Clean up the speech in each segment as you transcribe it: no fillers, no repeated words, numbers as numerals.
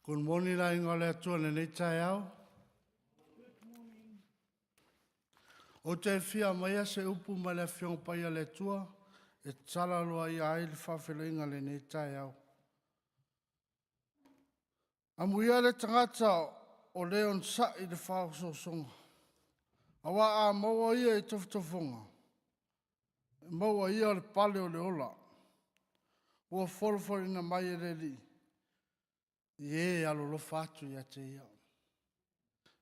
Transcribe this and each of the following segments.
Good morning le aiga o le Atua i lenei taeao. Good morning. Ou te fia aumaia se upu mai le Afioga Paia a le Atua e tatala aloaia ai le faafeiloaiga i lenei taeao. Amuia le tagata o le onosai i le faaosoosoga, aua a maua ia i tofotofoga, e maua e ia le pale o le ola, ua folafolaina mai e le Alii i e alolofa atu ia te Ia.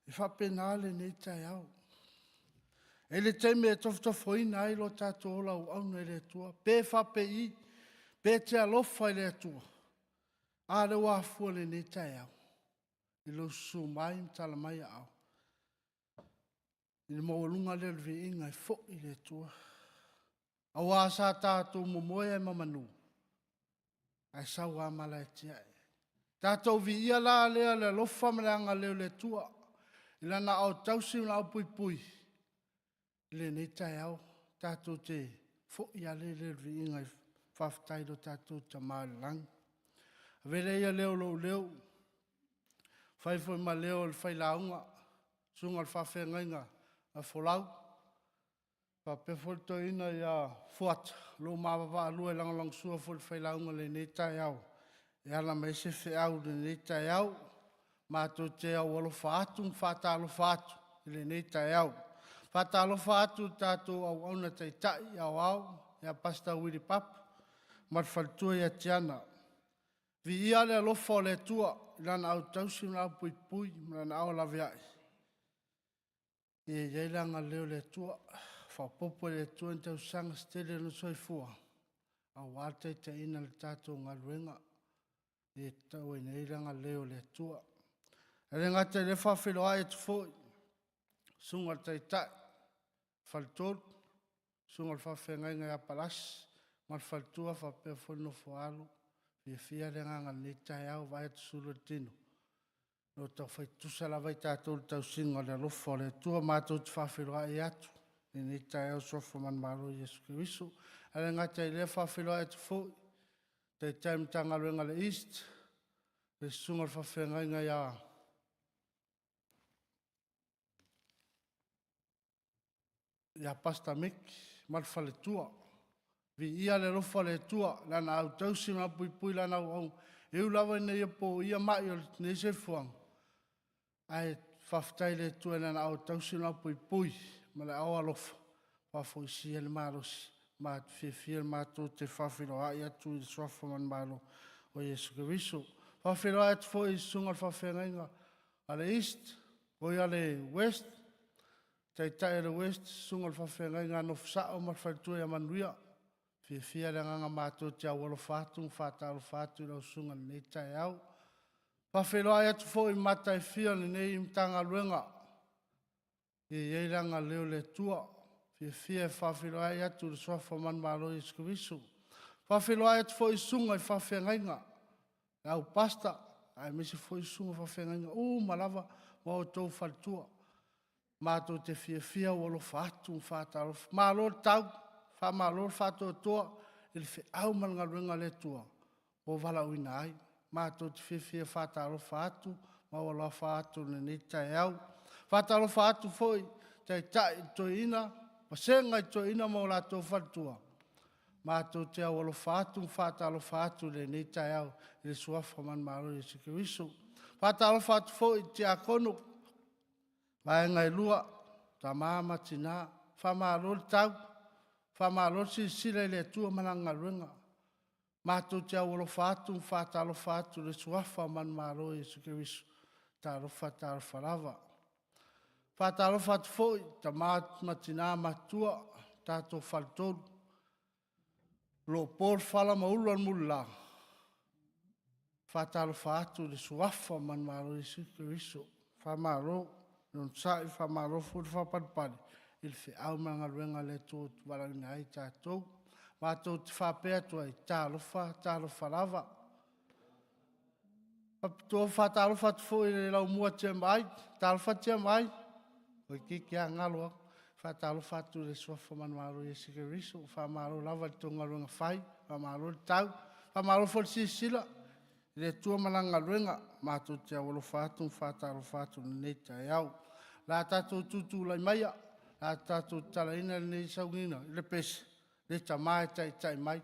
E faapena lenei taeao. E i ai le taimi e tofotofoina ai lo tatou ola auauna i le Atua, pe faapei, pe te alofa i le Atua. A lea ua afua lenei taeao i lou susu mai ma tala mai aao, i le maualuga lea o le viiga e foi i le Atua. Aua sa tatou momoe lava ma manu, ae sau lava mala e tiae. Tatou viia la lea le alofa ma le agalelei o le Atua i Lana aao tausi ma Lana aao puipui i lenei taeao. Tatou te foi lava le lele o le viiga faafetai i lo tatou Tama i le lagi. Avea laia o lou leo, fai foi ma leo o le failauga, susuga i le faafeagaiga ia Folau, faapea foi le toeaina ia Fuata, o lo o ma vaavaalua e lagolagosua foi i le failauga i lenei taeao e ala mai ai se feau i lenei taeao. Matou te alofa atu ma faatalofa atu i lenei taeao. Faatalofa atu i le tatou auauna taitai aoao ia Pastor Willie Papu ma le faletua ia Tiana. Viia le alofa o le Atua i Lana aotausi ma Lana aupuipui ma Lana ao laveai. Ia i ai le agalelei o le Atua, faaopoopo e le Atua ni tausaga se tele o lona soifua aua le taitaiina o le tatou galuega e tatau ai le agalelei o le Atua. E le gata i lea, e faafeiloai atu foi i le Susuga i le Taitai Faletolu, Susuga i le Faafeagaiga ia Palasi ma le faletua faapea foi le nofo-a-alo. Fiafia le agaga i lenei taeao vaai atu sulu o le tino, o lo o taufai tutusa lava i tatou i le tausiga o le alofa o le Atua. Matou te faafeiloai atu i lenei taeao i le Suafa manumalo o Iesu Keriso. Ae le gata i lea, e faafeiloai atu foi i le Taitai o le Matagaluega a le East, le Susuga i le Faafeagaiga ia Pastor Meki ma le faletua. Viia le alofa o le Atua i Lana autausi ma Lana puipui i Lana auauna, e ui lava ina Ia poia mai o lenei soifuaga, ae faafetai i le Atua i Lana aotausi ma Lana puipui ma le ao alofa faafoisia le malosi. Matou te fiafia matou te faafeiloai atu i le Suafa manumalo o Iesu Keriso. Faafeiloai atu foi i le Susuga i le Faafeagaiga a le East, oi a le West, Taitai o le West, Susuga i le Faafeagaiga ia Nofosao ma le faletua ia Manuia. Fiafia le agaga matou te aualofa atu ma faatalofa atu i lau susuga i lenei taeao. Faafeiloai atu foi i mata e fia o lenei Matagaluega, ia i ai le agalelei o le Atua. Fiafia e faafeiloai atu i le Suafa manumalo o Iesu Keriso. Faafeiloai atu foi i susuga i faafeagaiga, le au Pastor aemaise foi susuga i faafeagaiga uma lava ma outou faletua. Matou te fiafia alofa atu ma faatalofa. Malo le tau, faamalo le faatoatoa i le feau ma le galuega a le Atua ua valaauina ai. Matou te fiafia e faatalofa atu ma alofa atu i lenei taeao. Faatalofa atu foi i Taitai Toeaina, Vasega i Toeaina ma o latou faletua. Matou te alofa atu ma faatalofa atu i lenei taeao i le Suafa manumalo o Iesu Keriso. Faatalofa atu foi i Tiakono, vaega e 2, tama ma tina, faamalo le tau, faamalo le silasila i le Atua ma Lana galuega. Matou te alofa atu ma faatalofa atu i le Suafa manumalo o Iesu Keriso. Talofa, talofa lava. Faatalofa atu foi i tama ma tina matutua, tatou faletolu o lo o po le fala ma ula le mulila. Faatalofa atu i le Suafa manumalo o Iesu Keriso. Faamalo le onosai, faamalo foi le faapalepale i le feau ma le galuega a le Atua ua valaauina ai tatou. Matou te faapea atu ai, talofa, talofa lava. Faapitoa faatalofa atu foi i le laumua TMI, talofa TMI, toeitiiti lava galo atu. Faatalofa atu i le Suafa manumalo o Iesu Keriso, faamalo lava i le tou galuega fai, faamalo le tau, faamalo foi le silasila. I le Atua ma Lana galuega, matou te alofa atu ma faatalofa atu i lenei taeao. O le a tatou tutulai maia, o le a tatou tatalaina lenei sauniga i le pese, le Tama e taitai mai.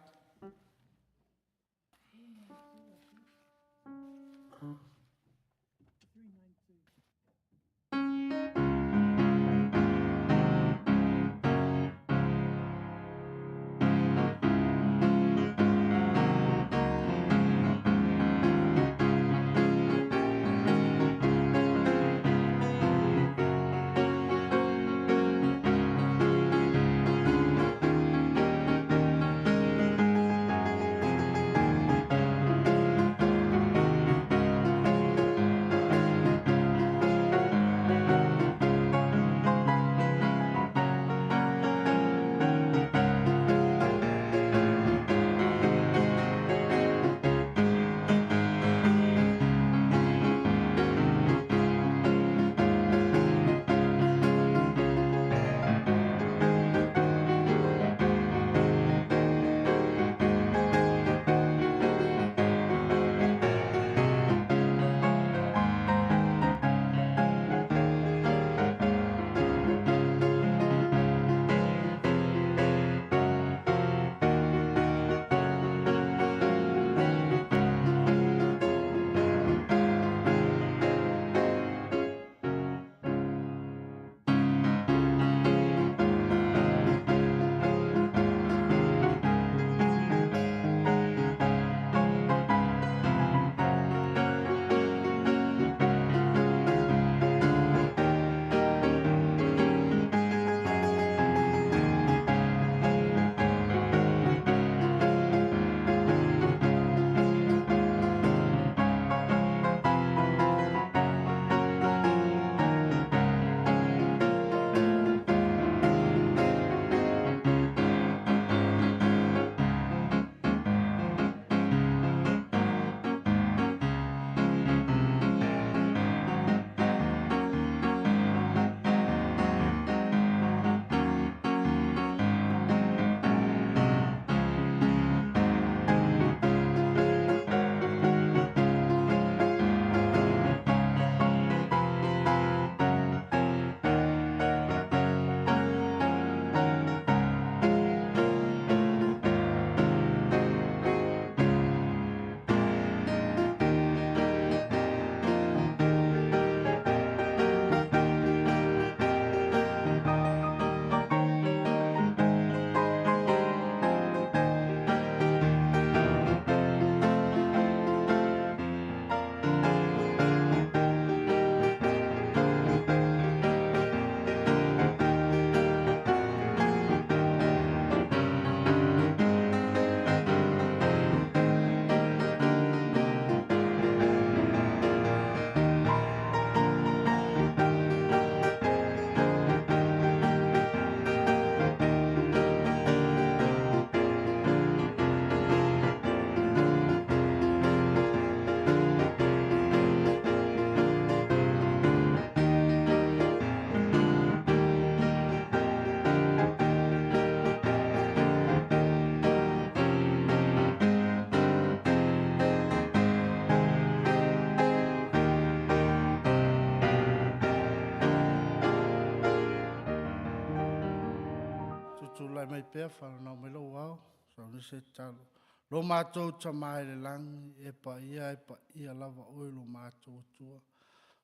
Tutulai mai pea, wharanau mai lau au, sauni se talo. Lo mātou tama i le langi, e paia, e paia lava oe lo mātou Atua.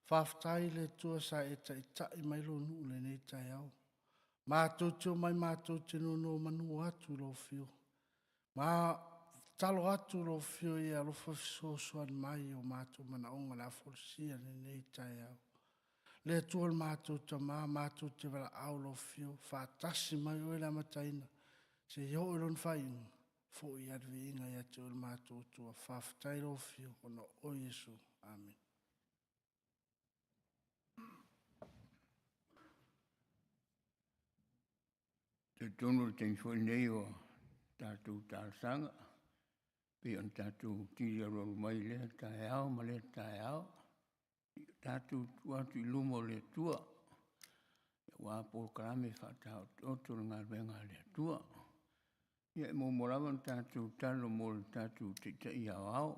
Whawhetai le Atua sa e taitai mai lo nuu lenei taeao. Mātou te o mai mātou te nono manu atu lo whio. Ma talo atu lo whio i alofa fesoasoani mai o mātou manaonga le afolosia lenei taeao. Le Atua le mātou tama, mātou te valaau lo whio, whaatasi mai oe le amataina, se i oo i lona faaiuga, foi i le viiga ia te oe le mātou Atua. Faafetai lo whio, ona o Iesu. Amen. Talitonu le taimi foi lenei o tatou talosaga, pei ona tatou tili alualu mai i lea taeao ma lea taeao, tatou tuu atu i luma o le Atua, aua polokalame faataotooto le galuega a le Atua. Ia e muamua lava ona tatou tatalo mo le tatou Taitai Aoao.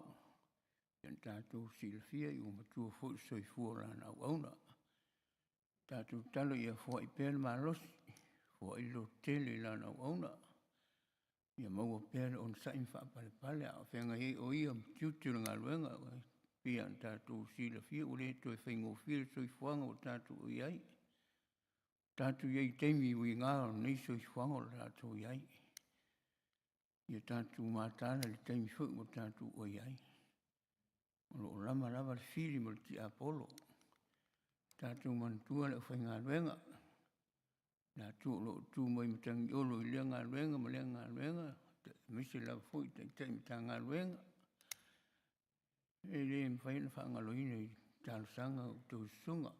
Ia tatou silafia ua matua foi le soifua o lana auauna. Tatou tatalo ia foai pea le malosi, foai le lototele i lana auauna, ia maua pea le onosai ma faapalepale a o feagai ai o ia ma tiute o le galuega. Pei ona tatou silafia ua le toe faigofie le soifuaga ua tatou i ai. Tatou i ai i taimi uiga o lenei soifuaga o le tatou i ai. Ia tatou mataala i le taimi foi ua tatou i ai. O lo o lama lava le fili ma le tiapolo. Tatou manatua le aufaigaluega, latou o lo o tu mai matagiolo i lea galuega ma lea galuega, aemaise lava foi Taitai Matagaluega. E le mafai ona faagaloina i talosaga a outou susuga.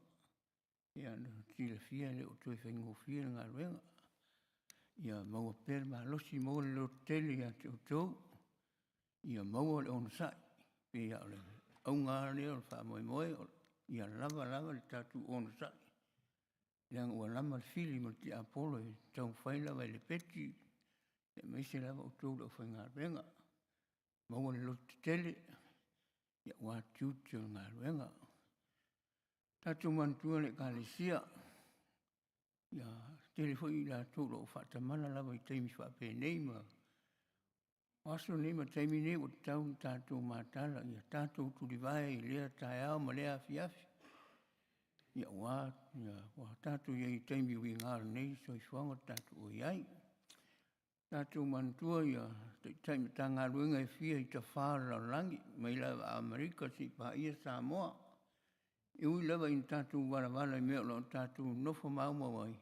Ia ona silafia e le o toe faigofie le galuega. Ia maua pea le malosi, maua le lototele ia te outou, ia maua le onosai. Pei lava o le auga lea o le faamoemoe, ia lava lava le tatou onosai, leaga ua lama le fili ma le tiapolo e taumafai lava e lepeti, aemaise lava outou le aufaigaluega. Maua le lototetele aua tiute o le galuega. Tatou manatua le Ekalesia, ia tele foi i latou o lo o faatamala lava i taimi faapenei, ma o aso nei ma taimi nei ua tatau ona tatou mataala, ia tatou tulivae i lea taeao ma lea afiafi, aua ua tatou i ai i taimi uiga o lenei soifuaga o tatou i ai. Tatou manatua ia Taitai Matagaluega e fia i tafa o le lalolagi, mai lava Amerika seia paia Samoa. E ui lava ina tatou valavala i mea o lo o tatou nofo maumau ai,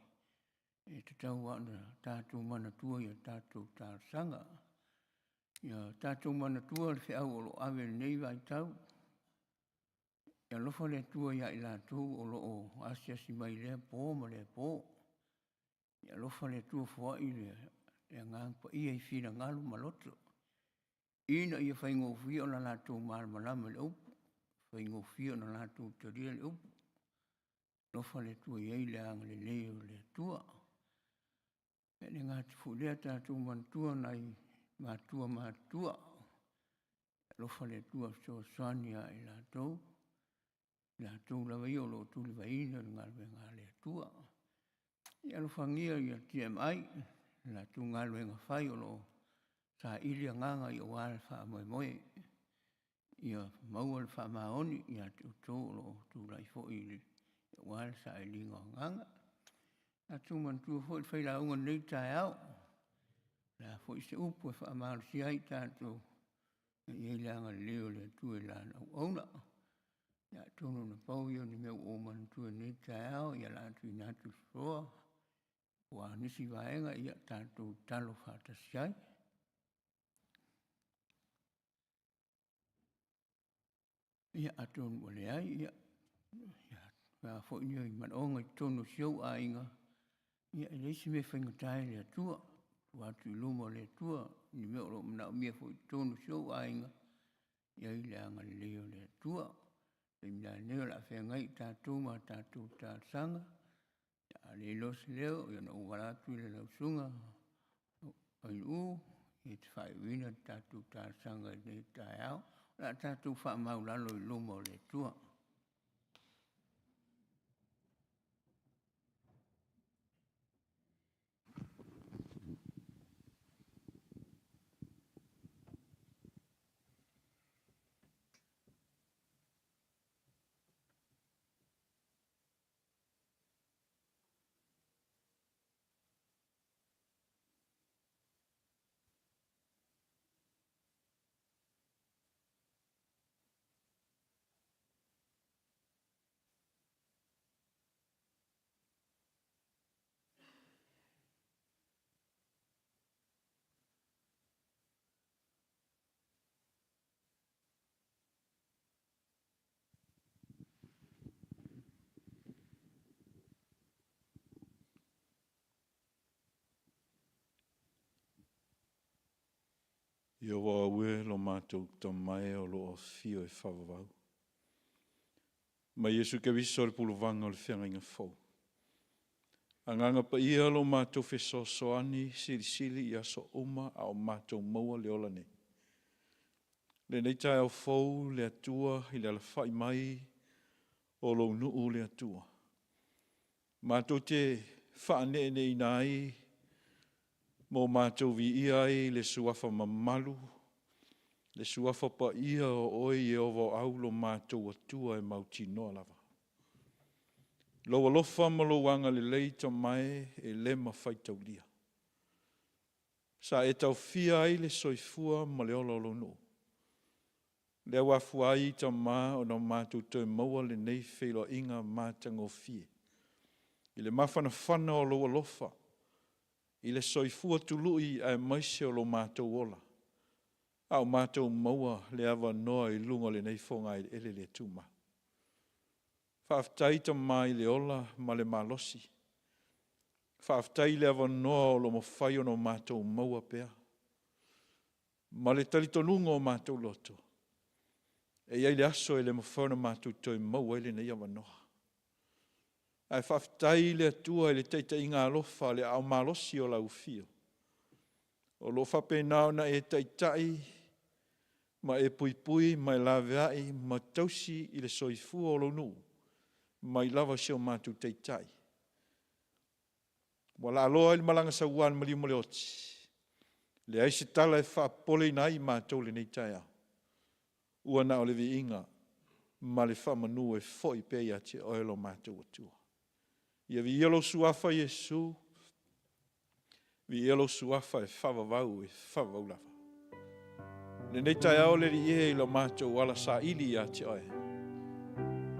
e tatau lava ona tatou manatua i a tatou talosaga. Ia tatou manatua le feau o lo o ave i lenei vaitau. E alofa le Atua ia i latou o lo o asiasi mai i lea po ma lea po. Ia alofa le Atua foai le Agaga Paia i finagalo ma loto, ina ia faigofie ona latou malamalama i le upu, faigofie ona latou talia le upu. Alofa le Atua i ai le agalelei o le Atua. E le gata foi i lea, tatou manatua nai matua matutua. Alofa le Atua fesoasoani ia i latou, latou lava ia o lo o tulivaina le galuega a le Atua. Ia alofagia ia TMI, le latou galuega fai o lo o saili agaga aua le faamoemoe, ia maua le faamaoni ia te outou o lo o tulai foi aua le sailiga o agaga. Tatou manatua foi le failauga i lenei taeao, o le a foi se upu e faamalosia ai tatou, ia i ai le agalelei o le Atua i lana auauna. Ia atonu na pau ia o ni mea ua ou manatua i lenei taeao, ia o le a tuuina atu le floor po o a nisi vaega, ia tatou tatalo faatasi ai. Ia atonu ua leai, ia a foi ni manaoga i totonu o si ou aiga, ia e leai se mea e faigata ai i le Atua. Tuu atu i luma o le Atua ni mea o lo o manaomia foi i totonu o si ou aiga, i ai le agalelei o le Atua. O le taimi la lenei o le a feagai tatou ma tatou talosaga. A le iloa se leo, ia ona ou valaau atu lea i lau susuga Ainuu e te faaiuina le tatou talosaga i lenei taeao. O le a tatou faamaualalo i luma o le Atua. Ieova au e lo matou Tama e o lo o afio e faavavau. Mai Iesu Keriso le puluvaga o le feagaiga fou. Agaga Paia lo matou fesoasoani silisili i aso uma a o matou maua le ola nei. Lenei taeao fou le Atua i le alafai mai o lou nuu le Atua. Matou te faaneeneeina ai ma o matou viia ai le suafa mamalu, le suafa paia o oe Ieova o Au lo matou Atua e mautinoa lava. Lou alofa ma lou agalelei Tama e, e le mafai taulia. Sa e taofia ai le soifua ma le ola o lou nuu. Lea ua afua ai Tama ona matou toe maua lenei feiloaiga matagofie. I le mafanafana o lou alofa, i le soifua tului aemaise o lo matou ola, a o matou maua le avanoa i luga o lenei fogaeleele le tumau. Faafetai Tama i le ola ma le malosi, faafetai i le avanoa o lo o mafai ona matou maua pea, ma le talitonuga o matou loto, e i ai le aso e le mafai ona matou toe maua ai lenei avanoa. Ae faafetai i le Atua i le taitaiga alofa a le aao malosi o lau Afio, o lo o faapena ona e taitai ma e puipui ma e laveai ma tausi i le soifua o lou nuu, mai lava i si o matou Taitai, ua laaloa i le malaga saua i le maliu ma le oti, leai se tala e faapopoleina ai matou i lenei taeao, ua na o le viiga ma le faamanu e foi pea ia te Oe lo matou Atua. Ia viia lou Suafa Iesu, viia lou Suafa e faavavau e faavavau lava. I lenei taeao le Alii e i lo matou ala saili ia te Oe,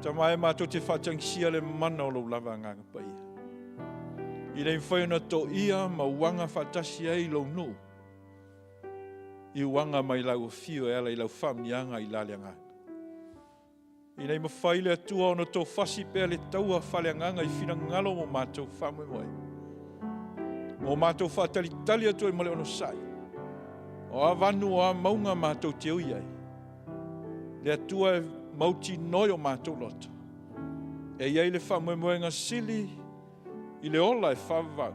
Tama e matou te faatagisia le mana o lou lava Agaga Paia, ina ia mafai ona toia ma uaga faatasi ai lou nuu, i uaga mai lau afio e ala i lau faamanuiaga i la le Agaga. Ina ia mafai le Atua ona tofasi pea le taua faaleagaga i finagalo mo matou faamoemoe, mo matou faatalitali atu ai ma le onosai, o a vanu o a mauga matou te ui ai, le Atua e mautinoa i o matou loto, e i ai le faamoemoega sili i le ola e faavavau,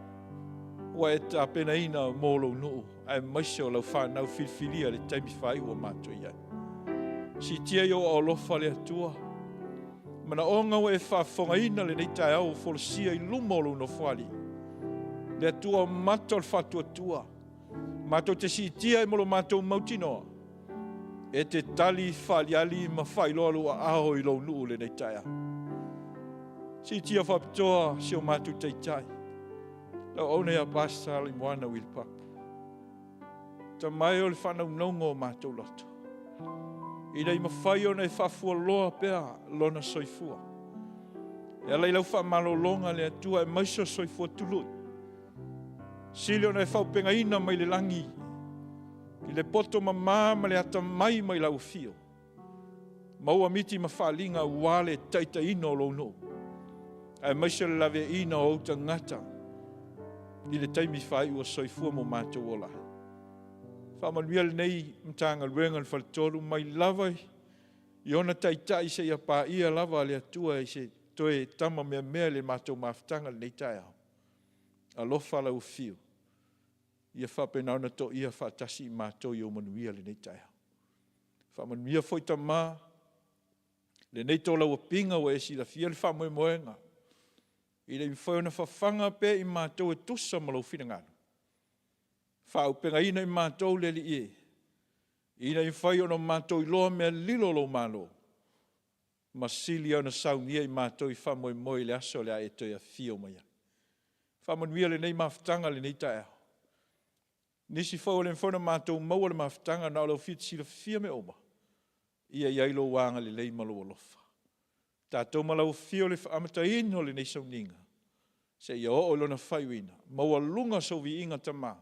ua e tapenaina mo lou nuu aemaise o lau fanau filifilia i le taimi faaiu ua matou i ai. Siitia i ou alofa le Atua, manaoga ua e faafofogaina lenei taeao ua folasia i luma o lou Nofoalii. Le Atua mata o le faatuatua, matou te siitia ai ma lo matou mautinoa, e te tali faaliali ma faailoa lou aao i lou nuu lenei taeao. Siitia faapitoa si o matou Taitai, lau auauna ia Pastor Alimoana Uilipapu. Tama e o le faanaunauga o matou loto, ina ia mafai ona e faafualoa pea lona soifua. E ala i lau faamalologa le Atua aemaise o soifua tului, sili ona e faaauupegaina mai le lagi i le poto mama ma le atamai mai lau afio, maua miti ma faaliga aua le taitaiina o lou nuu, aemaise o le laveaiina o ou tagata i le taimi faaiu o soifua ma o matou ola. Faamanuia lenei Matagaluega i le Faletolu mai lava i ona taitai seia paia lava le Atua i se toe tama meamea i le matou mafutaga i lenei taeao. Alofa lau afio, ia faapena ona toia faatasi i matou i ou manuia i lenei taeao. Faamanuia foi Tama lenei tolauapiga ua e silafia le faamoemoega, ina ia mafai ona fafaga pea i matou e tusa ma lou finagalo. Faaauupegaina i matou le Alii e, ina ia mafai ona matou iloa mea lilo o lou Malo, ma sili ona saunia i matou i faamoemoe i le aso o le a e toe afio mai ai. Faamanuia lenei mafutaga i lenei taeao. Nisi foi ua le mafai ona matou maua le mafutaga, na o le Afio silafia mea uma, ia i ai lou agalelei ma lou alofa. Tatou ma lau Afio i le amataina o lenei sauniga, seia oo i lona faaiuina, maualuga sou viiga Tama,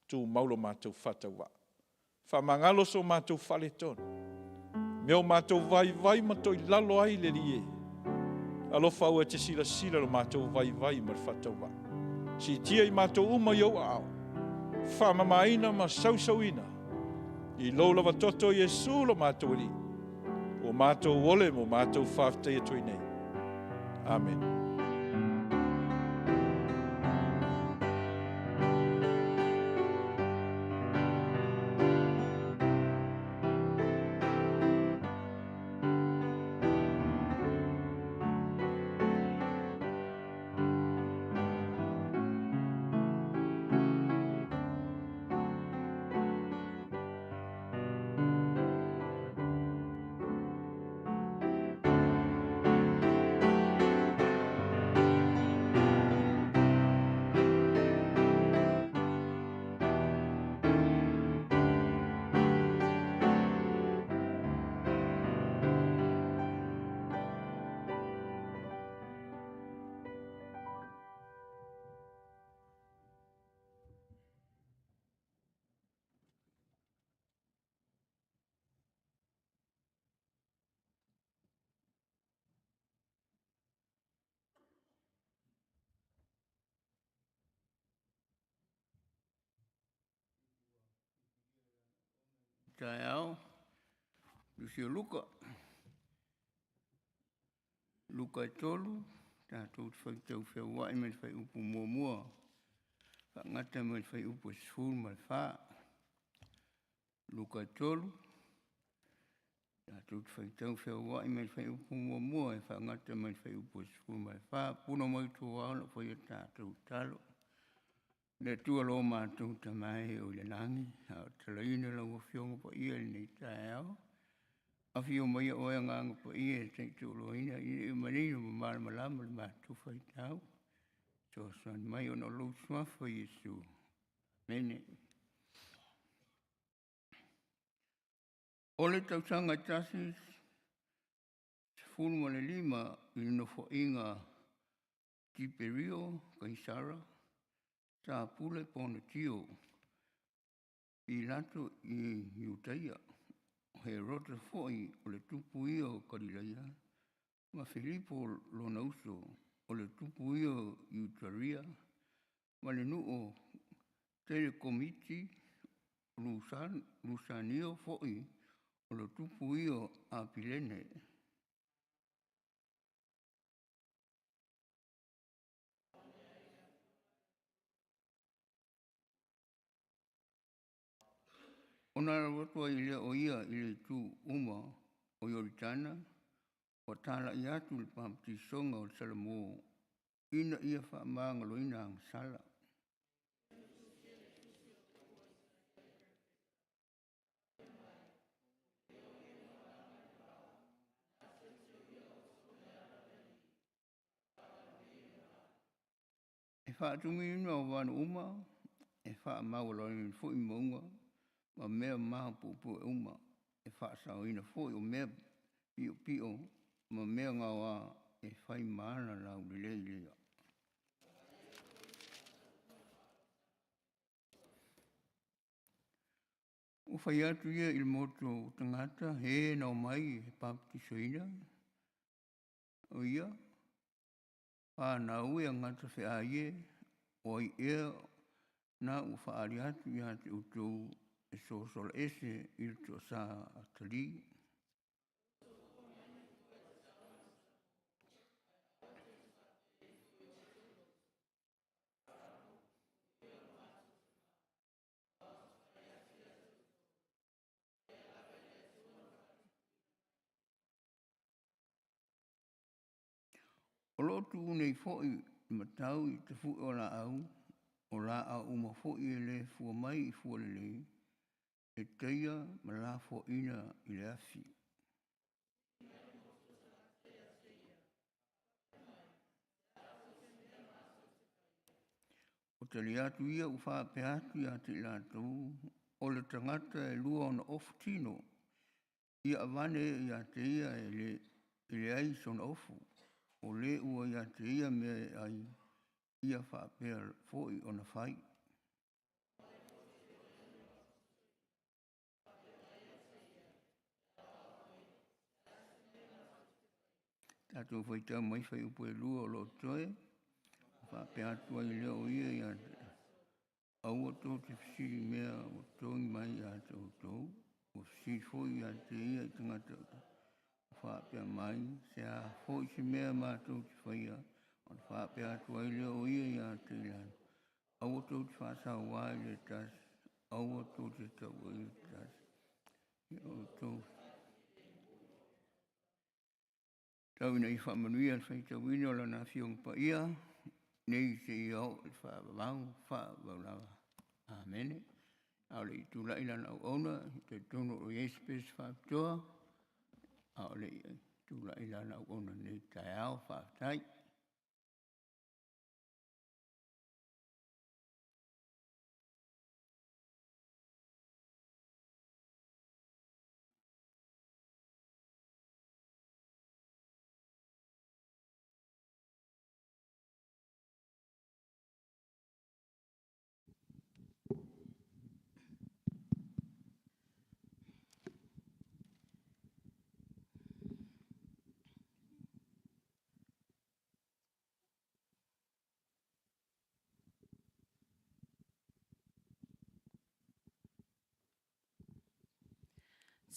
tumau lo matou faatauvaa. Faamagalo so matou faaletonu, mea o matou vaivai ma toilalo ai le Alii e, alofa aua e te silasila i lo matou vaivai ma le faatauvaa. Siitia i matou uma i ou aao, faamamaina ma sausauina i lou lava toto Iesu lo matou Alii, ua matou ole ma matou faafetai atu ai nei. Amene. Taeao, Tusi o Luka. Luka e 3, tatou te faitau feauai mai le fuaiupu 1, faagata mai le fuaiupu 14. Luka e 3, tatou te faitau feauai mai le fuaiupu 1 e faagata mai le fuaiupu 14. Puna mai tua o lau faia tatou talo. Le Atua lo matou tamae o i le lagi, a o talaina lau afioga paia i lenei taeao. Afio mai oe agaga paia e taitauloaina ina ia manino ma malamalama le matou faitau. Fesoasoani mai ona o lou suafa Iesu. Amene. O le tausaga e 15 i le nofoaiga Tiperio Kaisara, sa pule Ponetio Pilato i Iutaia, o Herota foi o le tupu ia o Kalilaia, ma Filipo lona uso, o le tupu ia o Iturea, ma le nuu o Telekomiti, Lusanio foi o le tupu ia o Apilene. Ona alu atu ai lea o ia i le itu uma o Ioritana, ua talai atu le papatisoga o le Salamo ina ia faamagaloina agasala. E faatumiina o vanu uma, e faamaualaloina foi mauga ma mea mapuepue uma, e faasaoina foi o mea piopio ma mea gaoa e fai ma ala laulelei lea. Ua fai atu ia i le motu o tagata e na omai e baptisoina, o ia, whanau e angata whea ie, o ai ea na ua whaari atu ia te outou e sosola ese i le toasa atali. O loo tuu nei foi matau i te fue o laau, o laau uma foi e le fua mai i fua lelei, e taia ma lafoaina i le afi. O tali atu ia ua faapea atu ia te i latou, o le tagata e lua ona ofu tino, ia avane ia te ia e leai sona ofu, o le ua ia te ia mea e ai, ia faapea foi ona fai. Tatou faitau mai fuaiupu e 2 o loo totoe, faapea atu ai lea o ia ia te aua tou te fesili i mea ua totogi mai ia te outou, ua fesili foi ia te ia i tagata ua faapea mai, se a foi se mea matou te faia, ona faapea atu ai lea o ia ia te i latou, aua tou te faasauā i le tasi, aua tou te taua i le tasi. Ia outou tau ina ia faamanuia le faitauina o lana afioga paia, nei seia oo i le faavavau, faavavau lava. Amene. A o le i tulai lana auauna, talitonu o i ai se pese faapitoa, a o le i tulai lana auauna nei taeao, faafetai.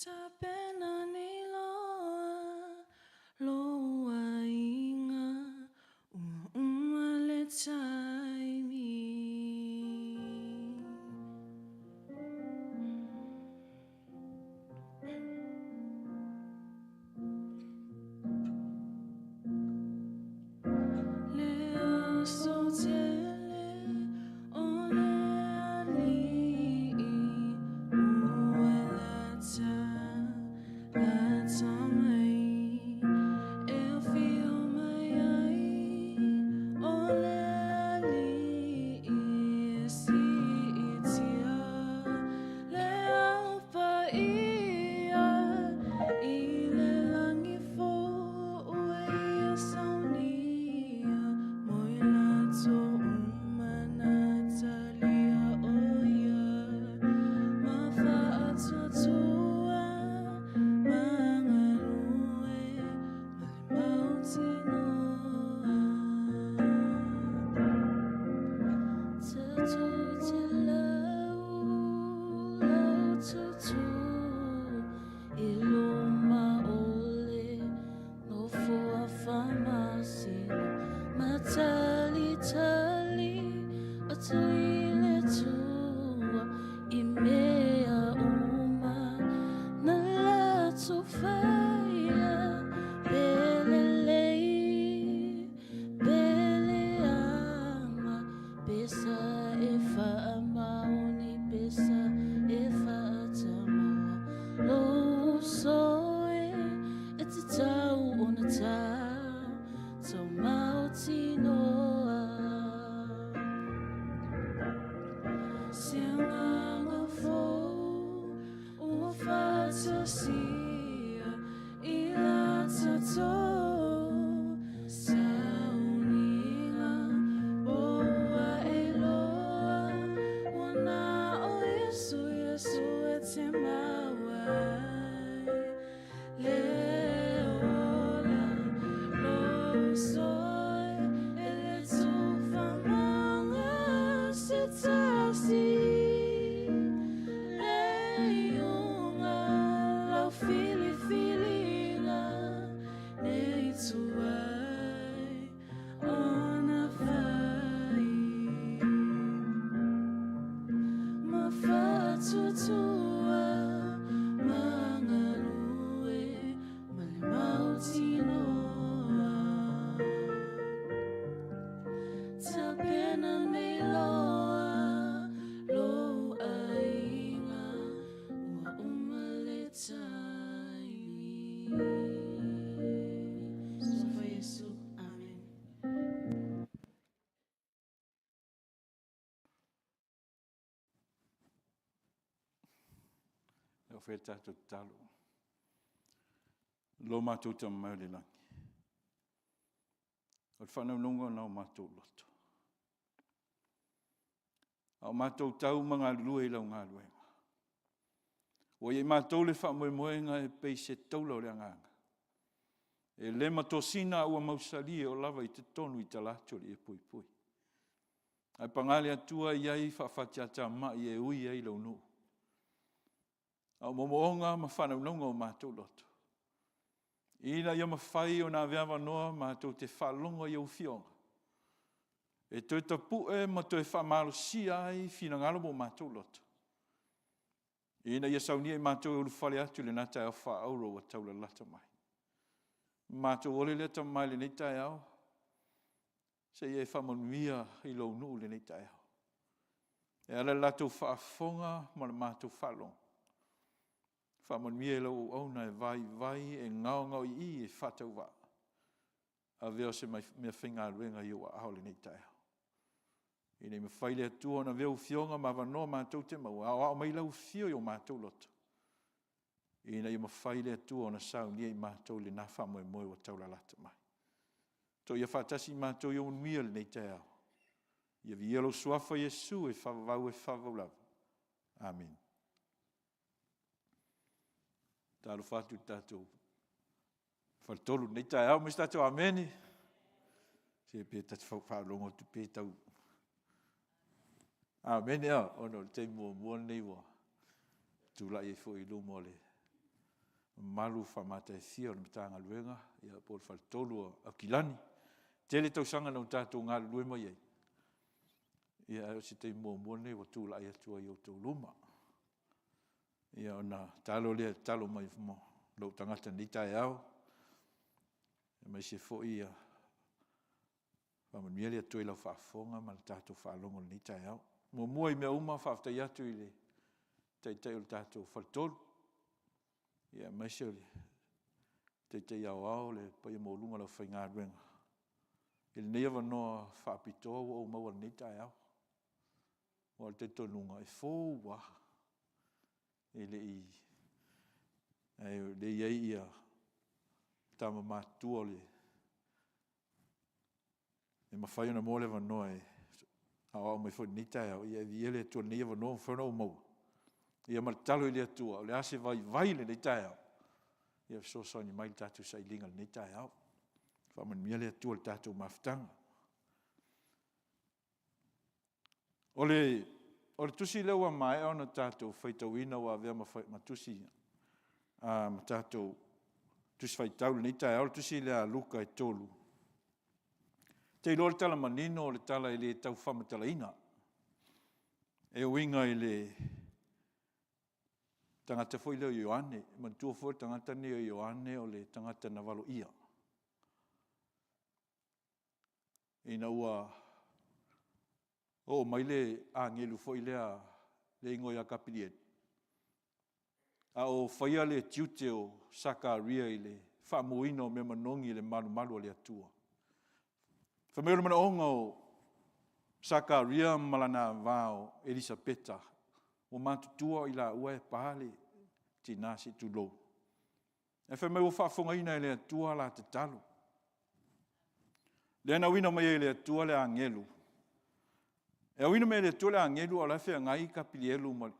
Tapena nei loa lou aiga ua uma le taimi. Le aso tele o le alii ua lata, lata mai e afio mai ai o le alii e siitia le au paia i le lagi fou ua ia saunia mo i latou uma na talia o ia ma faatuatua ma galue ma le mautinoa. Tatou te lau, lau tutu i luma o le nofo a faamasino ma talitali atu i le Atua i mea uma na latou faia pe lelei pe leaga pe sa e faamaoni pe sa e faatamala lou uso e e tatau ona tatou mautinoa. Se agaga fou ua faatasia i la tatou sauniga po ua e iloa ua na o Iesu, Iesu e te maua ai le ola lou uso e le tufa maga se tasi le iuga lau filifiliga nei tuai ona fai ma faatuatua ma galue ma le mautinoa. Tapena nei loa lou aiga ua uma le taimi. Sofa Iesu. Amen. E oo foi le tatou tatalo. Lo matou Tama mai o le lagi, o le faanaunauga lena o matou loto, a o matou tau ma galulue i lau galuega, ua ia i matou le faamoemoega e pei se taula o le agaga, e le ma tosina a ua mausali e oo lava i totonu i talaatu o le iepuipui. Ae paga le Atua e i ai faafatiatamai e ui ai lou nuu. A o moomooga ma faanaunauga o matou loto, ina ia mafai ona ave avanoa matou te faalogo ai i ou afioga, e toe tapue ma toe faamalosia ai finagalo ma o matou loto, ina ia saunia i matou e ulufale atu i lena taeao faaauro ua taulalata mai. Matou ole lea Tama i lenei taeao, se i e faamanuia i lou nuu i lenei taeao. E ala i le latou faafofoga ma le matou faalogo, faamanuia i lau auauna e vaivai e gaogaoii e faatauvaa, avea o se meafaigaluega i ou aao i lenei taeao. Ina ia mafai e le Atua ona avea ou Afioga ma avanoa matou te maua e aoao mai ai lau afio i o matou loto, ina ia mafai le Atua ona saunia i matou i lena faamoemoe ua taulalata mai. Toia faatasi i matou i ou manuia i lenei taeao. Ia viia lou Suafa Iesu e faavavau e faavavau lava. Amene. Talofa atu i le tatou faletolu i lenei taeao, aumai se tatou amene. Se pe ta te faalogo atu pei e tau Amene a, ona o le taimi muamua lenei ua tulai ai foi i luma o le mamalu faamataifia o le Matagaluega ia po o le Faletolu o Aukilani. Tele tausaga na o tatou galulue mai ai, ia ae o se taimi muamua lenei ua tulai atu ai i outou luma. Ia ona tatalo lea, tatalo mai mo lou tagata i lenei taeao, aemaise foi ia faamanuia le Atua i lau faafofoga ma le tatou faalogo i lenei taeao. Muamua i mea uma, faafetai atu i le Taitai o le tatou Faletolu, aemaise o le Taitai Aoao, le paia maualuga o le aufaigaluega i lenei avanoa faapitoa ua ou maua i lenei taeao. Aua o le talitonuga, e fou lava, e le i, ae o lea e i ai tama matutua e mafai ona maua le avanoa e aoao mai foi i lenei taeao. Ae viia le Atua i lenei avanoa ua mafai ona ou maua. Ia ma le tatalo i le Atua, o le a se vaivai o lenei taeao, ia fesoasoani mai i le tatou sailiga i lenei taeao. Faamanuia le Atua i le tatou mafutaga. O le tusi lea ua maea ona tatou faitauina ua avea ma tusi ma tatou Tusi Faitau i lenei taeao, o le tusi lea a Luka e 3. Ou te iloa o le tala manino o le tala e le tau faamatalaina e uiga i le tagata foi lea o Ioane. Manatua foi o le tagata lenei o Ioane o le tagata na valoia. Ina ua oo mai le agelu foi lea le igoa ia Kapilieli, a o faia le tiute o Sakaria i le faamuaina o mea manogi i le malumalu a le Atua. Fai mai o le manaoga o Sakaria ma lana va o Elisapeta, ua matutua i laua e pa le tina se i tulou. Ae fai mai ua faafofogaina e le Atua la tatalo. Lea na auina mai ai e le Atua le agelu. E auina mai e le Atua le agelu a o la e feagai Kapilielu ma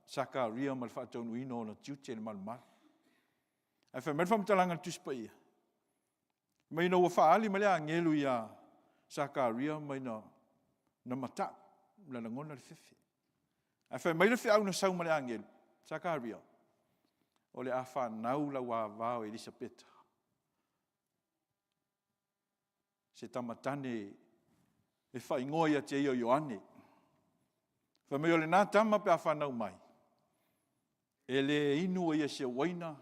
Sakaria ma le faataunuuina o ona tiute i le malumalu. Ae fai mai le faamatalaga a le Tusi Paia, fai mai ina ua faaali mai le agelu ia Sakaria ma ina na matau, na lagona le fefe. Ae fai mai le feau na sau ma le agelu, Sakaria, o le a fanau lau ava o Elisapeta se tama tane e faaigoa ia te ia o Ioane. Fai mai o lena tama pe a fanau mai, e le inu o ia i se uaina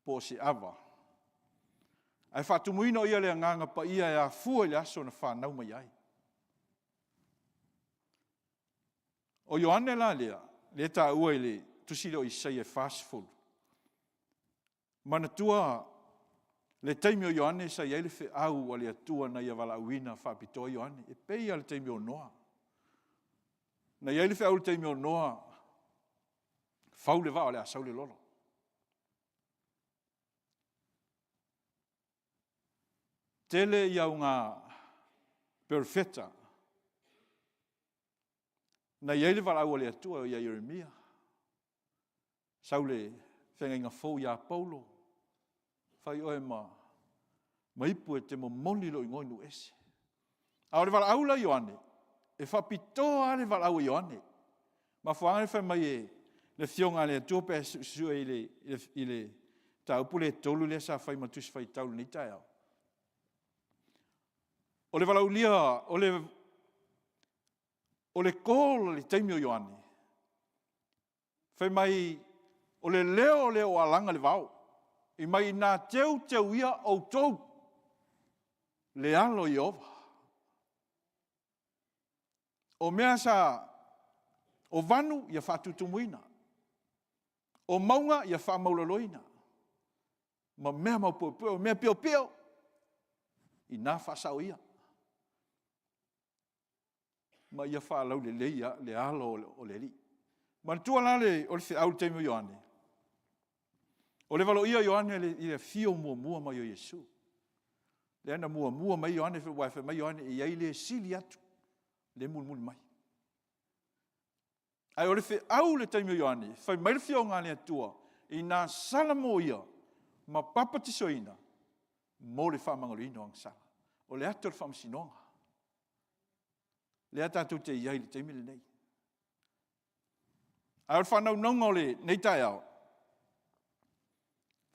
po o se ava, ae faatumuina o ia i le Agaga Paia e afua i le aso na fanau mai ai. O Ioane la lea, lea e taua i le tusi lea o Isaia 40, manatua le taimi o Ioane sa i ai le feau a le Atua na ia valaauina faapitoa Ioane, e pei lava o le taimi o Noa. Na i ai le feau i le taimi o Noa, fau le vaa o le a sau le lola. Tele ia auga perofeta na i ai le valaau a le Atua ia Ieremia, sau le feagaiga fou ia Paulo, fai oe ma ipu e te momoli lou igoa i nuu ese. A o le valaau la a Ioane, e faapitoa lava le valaau a Ioane. O le mafuaaga lea fai mai e le Afioga a le Atua pe a e susue i le mataupu lea e 3 lea sa fai ma Tusi Faitau i lenei taeao. O le valaaulia, o le call i le taimi o Ioane, fai mai o le leo lea o alaga i le vao, fai mai ina teuteu ia outou le alo o Ieova. O mea sa, o vanu ia faatutumuina, o mauga ia faamaualaloina, ma mea maupuepue ma mea piopio, ina faasao ia, ma ia faalauleleia le alo o le Alii. Manatua la o le feau i le taimi o Ioane, o le valoia o Ioane i le afio muamua mai o Iesu. Lea na muamua mai ai Ioane, aua fai mai Ioane, e i ai le e sili atu lea e mulimuli mai. Ae o le feau i le taimi o Ioane, fai mai le Afioga a le Atua, ina salamoia ma papatisoina mo le faamagaloina o agasala. O le ata o le faamasinoga, lea tatou te i ai i le taimi lenei. A o le faanaunauga o lenei taeao.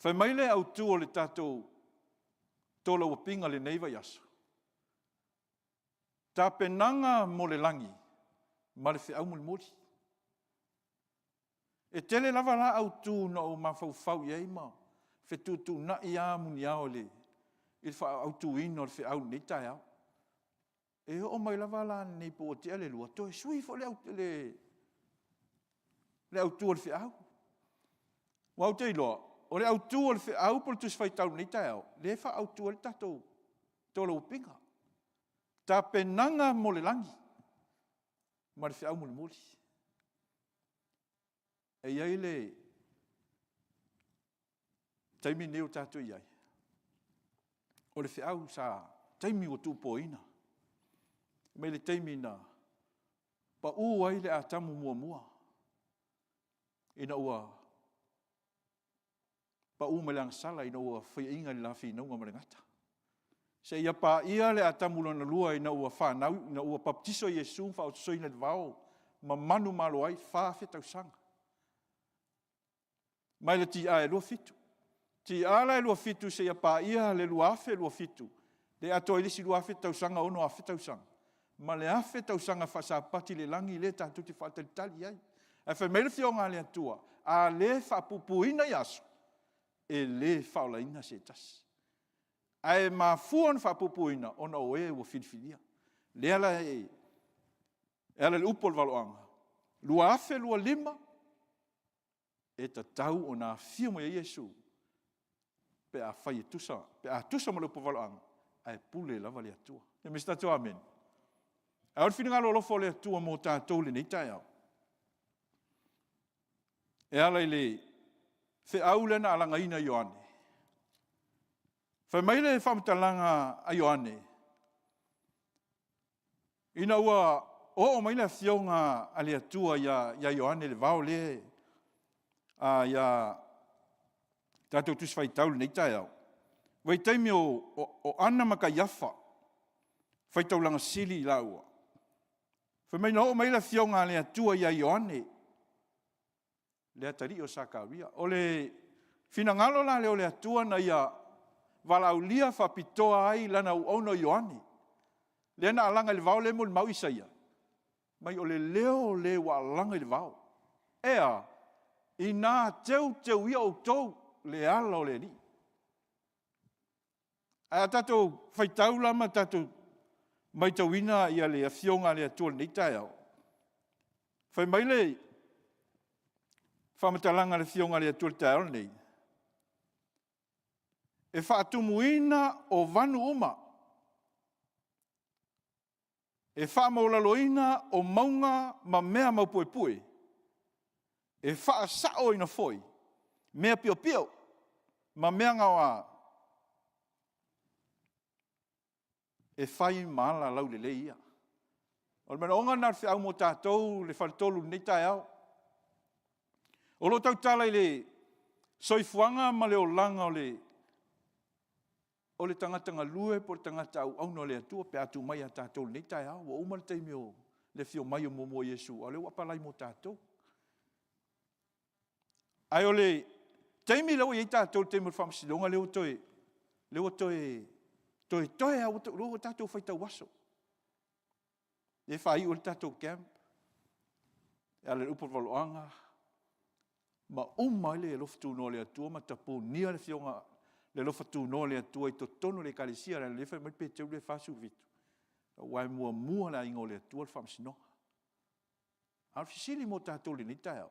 Fai mai le autu o le tatou tolauapiga lenei vaiaso, Tapenaga mo le lagi ma le feau mulimuli. E tele lava la autu na ou mafaufau i ai ma fetuutuunai lava muniao i le faaautuina o le feau i lenei taeao. E oo mai lava la nei po ua tea le 2, toe sui foi le autu o le feau. Aua ou te iloa, o le autu o le feau po o le Tusi Faitau i lenei taeao, lea e faaautu ai le tatou tolauapiga. Tapenaga mo le lagi ma le feau mulimuli. E i ai le taimi lenei ua tatou i ai, o le feau sa taimi ua tuupoaina, mai le taimi na pau ai le Atamu muamua, ina ua pau mai le agasala ina ua faiaina i le la finauga ma le gata, seia paia le Atamu lona lua ina ua fanau, ina ua papatiso Iesu ma faaososoina i le vao ma manumalo ai, 4000 tausaga. Mai le ti'a e 27. Ti'a la e 27 seia paia le 2027, lea e atoa ai le isi 2000 tausaga, 6000 tausaga, ma le 1000 tausaga faasapati i le lagi lea tatou te faatalitali i ai. Ae fai mai le Afioga a le Atua, a le faapuupuuina ia aso, e le faaolaina se tasi. Ae mafua ona faapuupuuina, ona o e ua filifilia. Lea la e ala i le upu a le valoaga, 2025, e tatau ona afio mai ai Iesu pe afai e tusa, pe a tusa ma le upu a valoaga, ae pule lava le Atua. Fai mai se tatou amene. Ae o le finagalo alofa o le Atua mo tatou i lenei taeao, e ala i le feau lea na alagaina e Ioane. Fai mai le faamatalaga a Ioane, ina ua oo mai le Afioga a le Atua ia Ioane i le vao lea ia tatou Tusi Faitau i lenei taeao, vaitaimi o Ana ma Kaiafa, faitaulaga sili i laua. Fai mai na oo mai ai le Afioga a le Atua ia Ioane, le atalii o Sakaria. O le finagalo la lea o le Atua na ia valaaulia faapitoa ai lana auauna o Ioane, lea na alaga i le vao lea e molimau Isaia, fai mai o le leo o le ua alaga i le vao. E a? Ina teuteu ia outou le ala o le Alii. Ae a tatou faitau la ma tatou matauina le Afioga a le Atua i lenei taeao, fai mai le faamatalaga a le Afioga a le Atua i le taeao lenei, e faatumuina o vanu uma, e faamaualaloina o mauga ma mea maupuepue, e faasaoina foi mea piopio ma mea gaoa, e fai ma ala laulelei ia. O le manaoga lena o le feau mo tatou le faletolu i lenei taeao. O lo o tautala i le soifuaga ma le olaga o le tagata galue po o le tagata auauna a le Atua pe a tuu mai ia tatou i lenei taeao. Ua uma le taimi o le afio mai muamua o Iesu, a o lea ua apalai mo tatou. Ae o le taimi lea ua i ai tatou i le taimi o le faamasinoga lea ua toe, lea ua toe toetoe lava, lea ua tatou faitau aso, lea e faaiu ai le tatou camp e ala i le upu o le valoaga, ma uma ai le alofa tunoa o le Atua ma tapunia le Afioga, le alofa tunoa o le Atua i totonu o le Ekalesia, leaga o lea e fai mai Peteru 4:17, aua e muamua i le aiga o le Atua le faamasinoga. A o le fesili mo tatou i lenei taeao,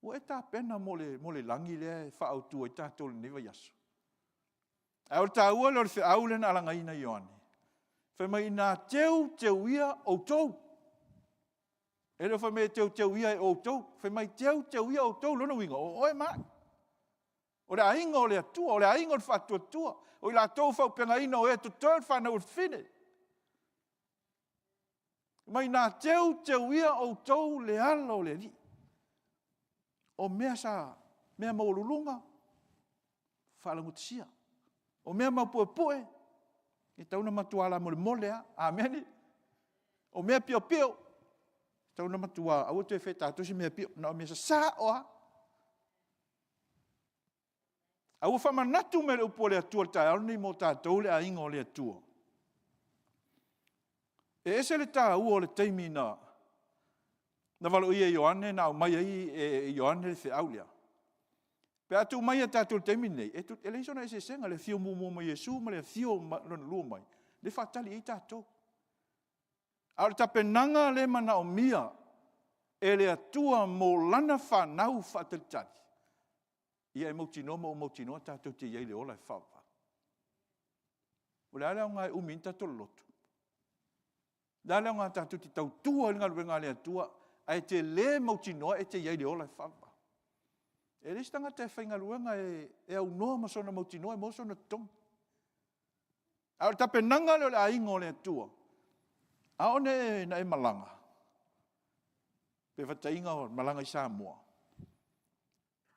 ua e tapena mo le lagi lea e faaautu ai tatou i lenei vaiaso? Ae o le taua lea o le feau lea na alagaina e Ioane, fai mai ina teuteu ia outou. E le o fai mai e teuteu ia e outou, fai mai teuteu ia outou, o lona uiga o oe ma au. O le aiga o le Atua, o le aiga o le faatuatua, o i latou ua faaauupegaina o e totoe o le fanau a le fafine. Fai mai na teuteu ia outou le ala o le Alii. O mea sa, mea maualuluga, faalaugatasia. O mea maupuepue, e tatau ona matua lamolemole lava. Amene. O mea piopio, e tatau ona matua aua le toe faia e tatou se mea pio, na o mea sasao lava. A ua faamanatu mai le upu a le Atua i le taeao lenei mo tatou le aiga o le Atua. E ese le taua o le taimi na valoia e Ioane na aumai ai e Ioane le feau lea. Pe a tuu mai ia tatou i le taimi lenei, e leai sona eseesega i le afio muamua mai o Iesu ma le afio lona lua mai, lea e faatali i ai tatou. A o le tapenaga lea e manaomia e le Atua mo lana fanau faatalitali, ia e mautinoa ma ou mautinoa tatou te i ai i le ola e faavavau. O le a le aoga e umi ai ona tatou lolotu? O le a le aoga tatou te tautua ai i le galuega a le Atua ae e te le mautinoa e te i ai i le ola e faavavau? E leai se tagata e faigaluega e aunoa ma sona mautinoa e maua sona totogi. A o le tapenaga lea o le aiga o le Atua, a oo ina e malaga, faataitaiga o le malaga i Samoa,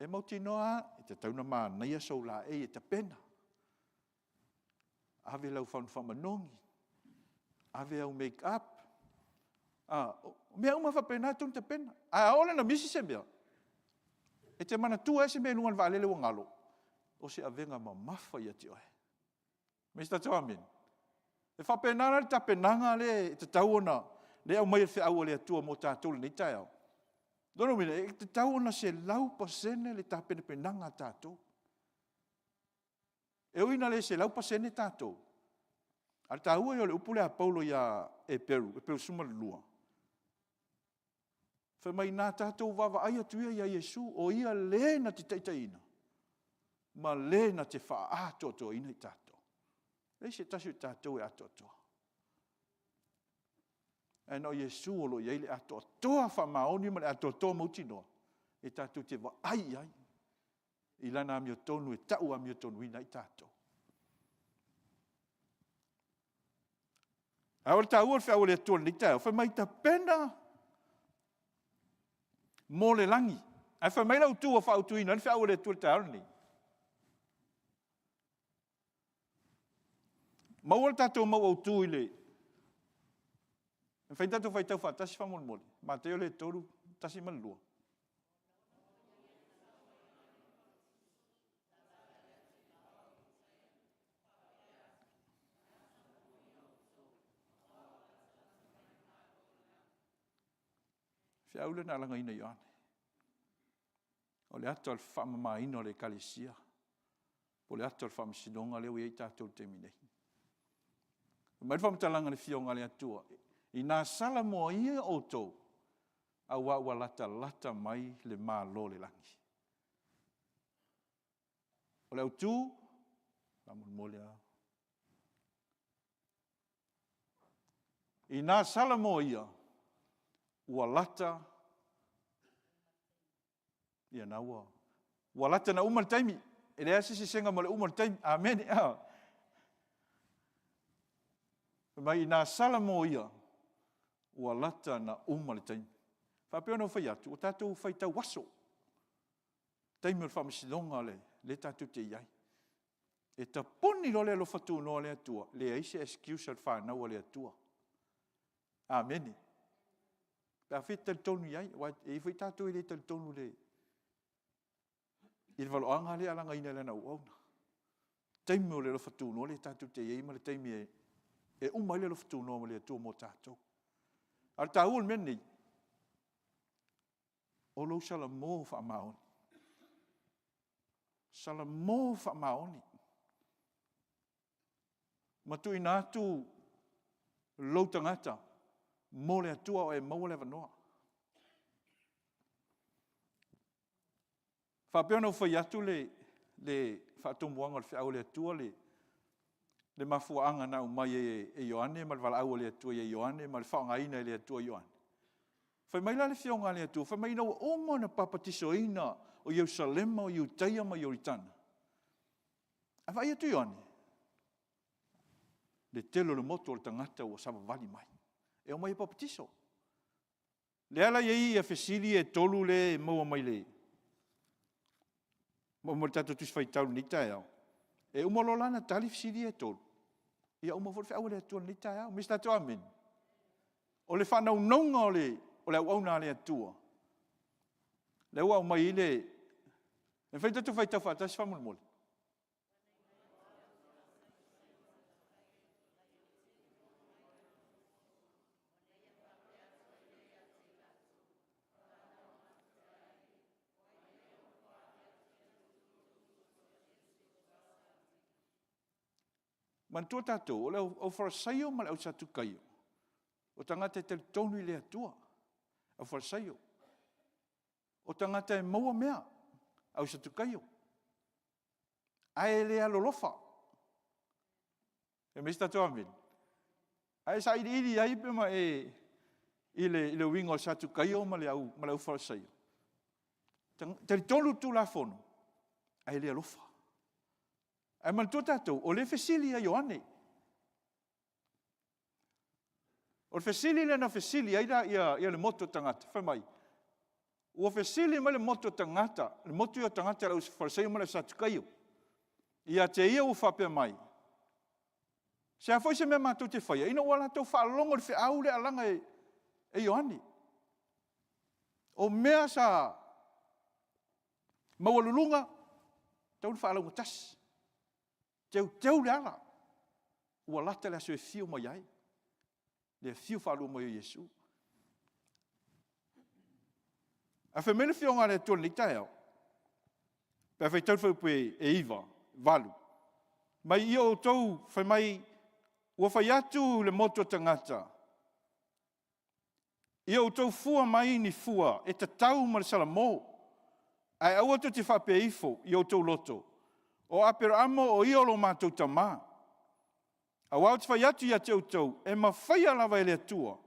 e mautinoa lava e tatau ona manaia sou laei e tapena, ave lau fagu faamanogi, ave au make up, o mea uma faapena e tatau ona tapena. Ae a oo la ina misi se mea, e te manatua ea se mea i luga o le vaalele ua galo? O se avega mamafa ia te oe. Fai mai se tatou amene. E faapena la le tapenaga lea e tatau ona, lea e aumai e le feau a le Atua mo tatou i lenei taeao. O lona uiga, e tatau ona 100% le tapenapenaga a tatou. E ui ina le 100% tatou, a o le taua ia o le upu lea a Paulo ia Eperu, Eperu 12, fai mai na tatou vaavaai atu ia ia Iesu, o Ia le na te taitaiina ma le na te faaatoatoaina i tatou. E leai se tasi o tatou e atoatoa, ae na o Iesu o lo o i ai le atoatoa faamaoni ma le atoatoa mautinoa e tatou te vaai i ai i lana amiotonu e tau amiotonu ai tatou. A o le taua o le feau a le Atua i lenei taeao, fai mai tapena mo le lagi. Ae fai mai le autu ua faaautuina ai le feau a le Atua i le taeao lenei, maua le tatou mau autu i le E mafai ona tatou faitau faatasi faamolemole? Mataio lea e 3, 1 ma le 2. Feau lea na alagaina e Ioane, o le ata o le faamamaina o le ekalesia, po o le ata o le faamasinoga lea ua i ai tatou i le taimi nei. Fai mai le faamatalaga i le Afioga a le Atua, ina salamo ia outou, aua ua latalata mai le Malo o le lagi. O le autu, faamolemole lava. Ina salamo ia, ua lata, ia lena ua, ua lata ina uma le taimi. E leai lava se eseesega ma le uma o le taimi. Amene. Fai mai ina salamo ia, ua lata ina uma le taimi. E faapei ona ou fai atu, ua tatou faitau aso, taimi o le faamasinoga lea tatou te i ai. E tapuni loa le alofa tunoa o le Atua, leai se excuse a le fanau a le Atua. Amene. Pe afai e te talitonu i ai, aua e i ai foi tatou e le talitonu i le valoaga lea e alagaina e lana auauna. O le taimi o le alofa tunoa lea tatou te i ai ma le taimi e uma ai le alofa tunoa o le Atua mo tatou. A o le taua o le mea lenei, o lou salamo faamaoni, salamo faamaoni ma tuuina atu lou tagata mo le Atua a o e maua le avanoa. E faapea ona ou fai atu le faatomuaga o le feau a le Atua le mafuaaga na aumai ai e Ioane ma le valaau a le Atua ia Ioane ma le faaaogaina e le Atua o Ioane. Fai mai la le Afioga a le Atua, fai mai ina ua uma ona papatisoina o Ierusalema, o Iutaia ma Ioritana, ae vaai atu Ioane, le tele o le motu o le tagata ua savavali mai e omai e papatiso. Lea la e i ai fesili ia e 3 lea e maua mai le tatou Tusi Faitau i lenei taeao. E uma loa la ona tali fesili ia e 3, ia uma foi le feau a le Atua i lenei taeao. Ma se tatou amene. O le faanaunauga o le auauna a le Atua, lea ua aumai ai le... E mafai ona tatou faitau faatasi faamolemole? Manatua tatou, o le au Farisaio ma le au Satukaio, o tagata e talitonu i le Atua, au Farisaio. O tagata e maua mea, au Satukaio, ae le alolofa. Fai mai se tatou amene. A e sailiili i ai pe ma e i le uiga o le Satukaio ma le aufarisaio, e talitonu le Tulafono ae le alofa. Ae manatua tatou, o lea e fesili ia Ioane. O le fesili lea na fesili ai le motu o tagata, fai mai, ua fesili mai le motu o tagata, le motu ia o tagata le auFarisaio ma le auSatukaio, ia te ia ua faapea mai, se a foi se mea matou te faia, ina ua latou faalogo i le feau lea e alaga e Ioane. O mea sa maualuluga, tatau ona faalaugatasi, teuteu le ala, ua lata le aso e afio mai ai, le afio faalua mai o Iesu. Ae fai mai le Afioga a le Atua i lenei taeao, pe a faitau le fuaiupu e 9, 8, mai i outou, fai mai ua fai atu le motu o tagata, ia outou fua mai ni fua e tatau ma le salamo, ae aua tou te faapea ifo i outou loto, o Aperaamo o ia o lo matou tama. Aua ou te fai atu ia te outou, e mafaia lava e le Atua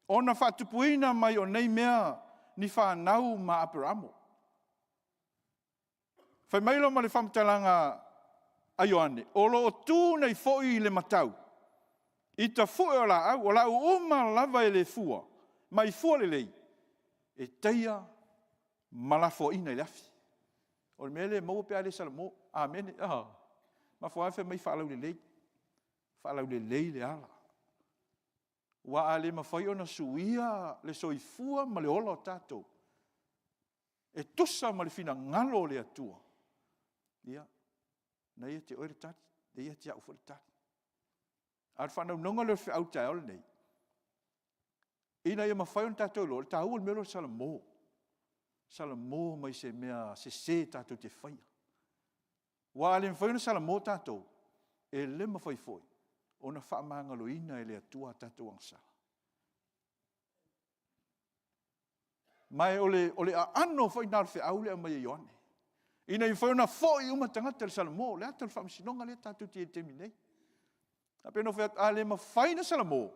ona faatupuina mai o nei mea ni fanau ma Aperaamo. Fai mai loa ma le faamatalaga a Ioane, o lo o tu nei foi le matau i tafue o laau, o laau uma lava e le fua mai fua lelei, e taia ma lafoaina i le afi. O le mea lea e maua pe a le salamo. Amene. E mafua ona fai mai faalaulelei, faalaulelei le ala. Aua a le mafai ona suia le soifua ma le ola o tatou, e tusa ma le finagalo o le Atua, ia, o lena e ia te oe le tali, e ia te au foi le tali. A o le faanaunauga lea o le feau i le taeao lenei, ina ia mafai ona tatou iloa le taua o le mea lea o le salamo. Salamo mai se mea sese tatou te faia. Aua a le mafai ona salamo tatou, e le mafai foi ona faamagaloina e le Atua a tatou agasala. Ma o le aano foi lena o le feau lea e aumai e Ioane, ina ia mafai ona foi uma tagata i le salamo. O le ata o le faamasinoga lea tatou te i ai i le taimi nei. E pei ona ou fai atu, a le mafai ona salamo,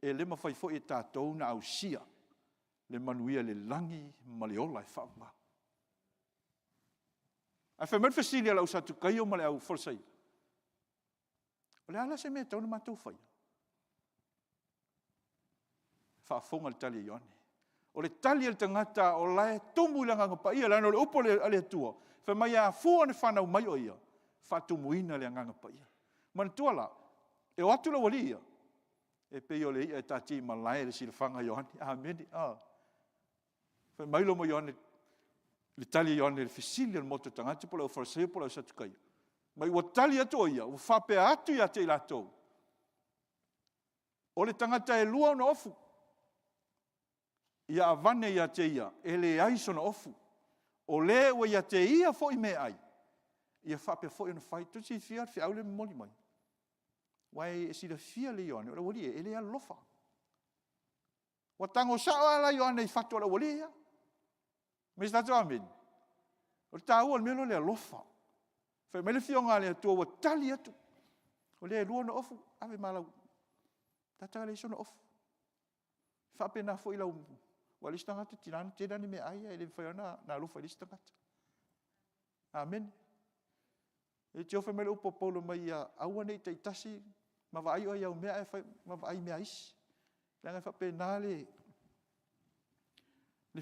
e le mafai foi e tatou ona ausia le manuia i le lagi ma le ola e faavavau. Ae fai mai le fesili a le au Satukaio ma le au Farisaio, o le a la se mea e tatau ona matou faia? Faafofoga i le tali a Ioane. O le tali a le tagata o la e tumu i le Agaga Paia, leaga o le upu a le Atua, fai mai e afua ona fanau mai o ia, faatumuina i le Agaga Paia. Manatua la, e o atu le aualii ia, e pei o le i'a e taatia i malae le silafaga a Ioane. Amene. Fai mai loa ma Ioane, le tali a Ioane i le fesili a le motu o tagata po o le aufalesaio po o le au Satukaio, ma ua tali atu o ia, ua faapea atu ia te i latou, o le tagata e lua ona ofu, ia avane ia te ia, e leai sona ofu. O le ua ia te ia foi meaai, ia faapea foi ona fai. Tou te silafia le feau lea e momoli mai? Aua e silafia lelei e Ioane, o le aualii ia, e le alolofa. Ua tago sao lava la Ioane i fatu o le aualii ia. Ma se tatou amene. O le taua o le mea lea o le alofa. Fai mai le Afioga a le Atua ua tali atu, o lea e lua ona ofu, ave ma lau tagata leai sona ofu. E faapena foi lau, aua o le isi tagata e tiga ona tele ana meaai ae le mafai lava ona alofa i le isi tagata. Amene. Leitio fai mai le upu a Paulo fai mai ia aua ne i taitasi ma vaai oe i au mea ae ma vaai i mea a isi. Leaga e faapena le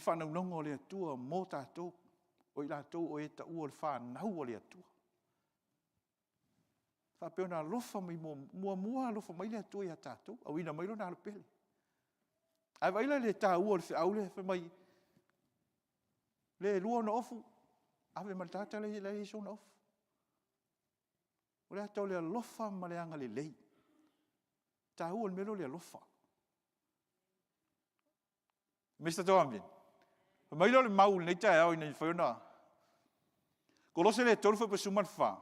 faanaunauga o le Atua mo tatou, o i latou o e taua o le fanau a le Atua. E faapea ona alofa mai muamua alofa mai le Atua ia tatou, auina mai Lona Alo pele. Ae vaai la i le taua o le feau lea fai mai, le e lua ona ofu, ave ma le tagata la e leai sona ofu. O le ata o le alofa ma le agalelei. E taua le mea lea o le alofa. Fai mai se tatou amene. Fai mai lea o le mau i lenei taeao ina ia mafai ona... Kolose 3 fuaiupu 14.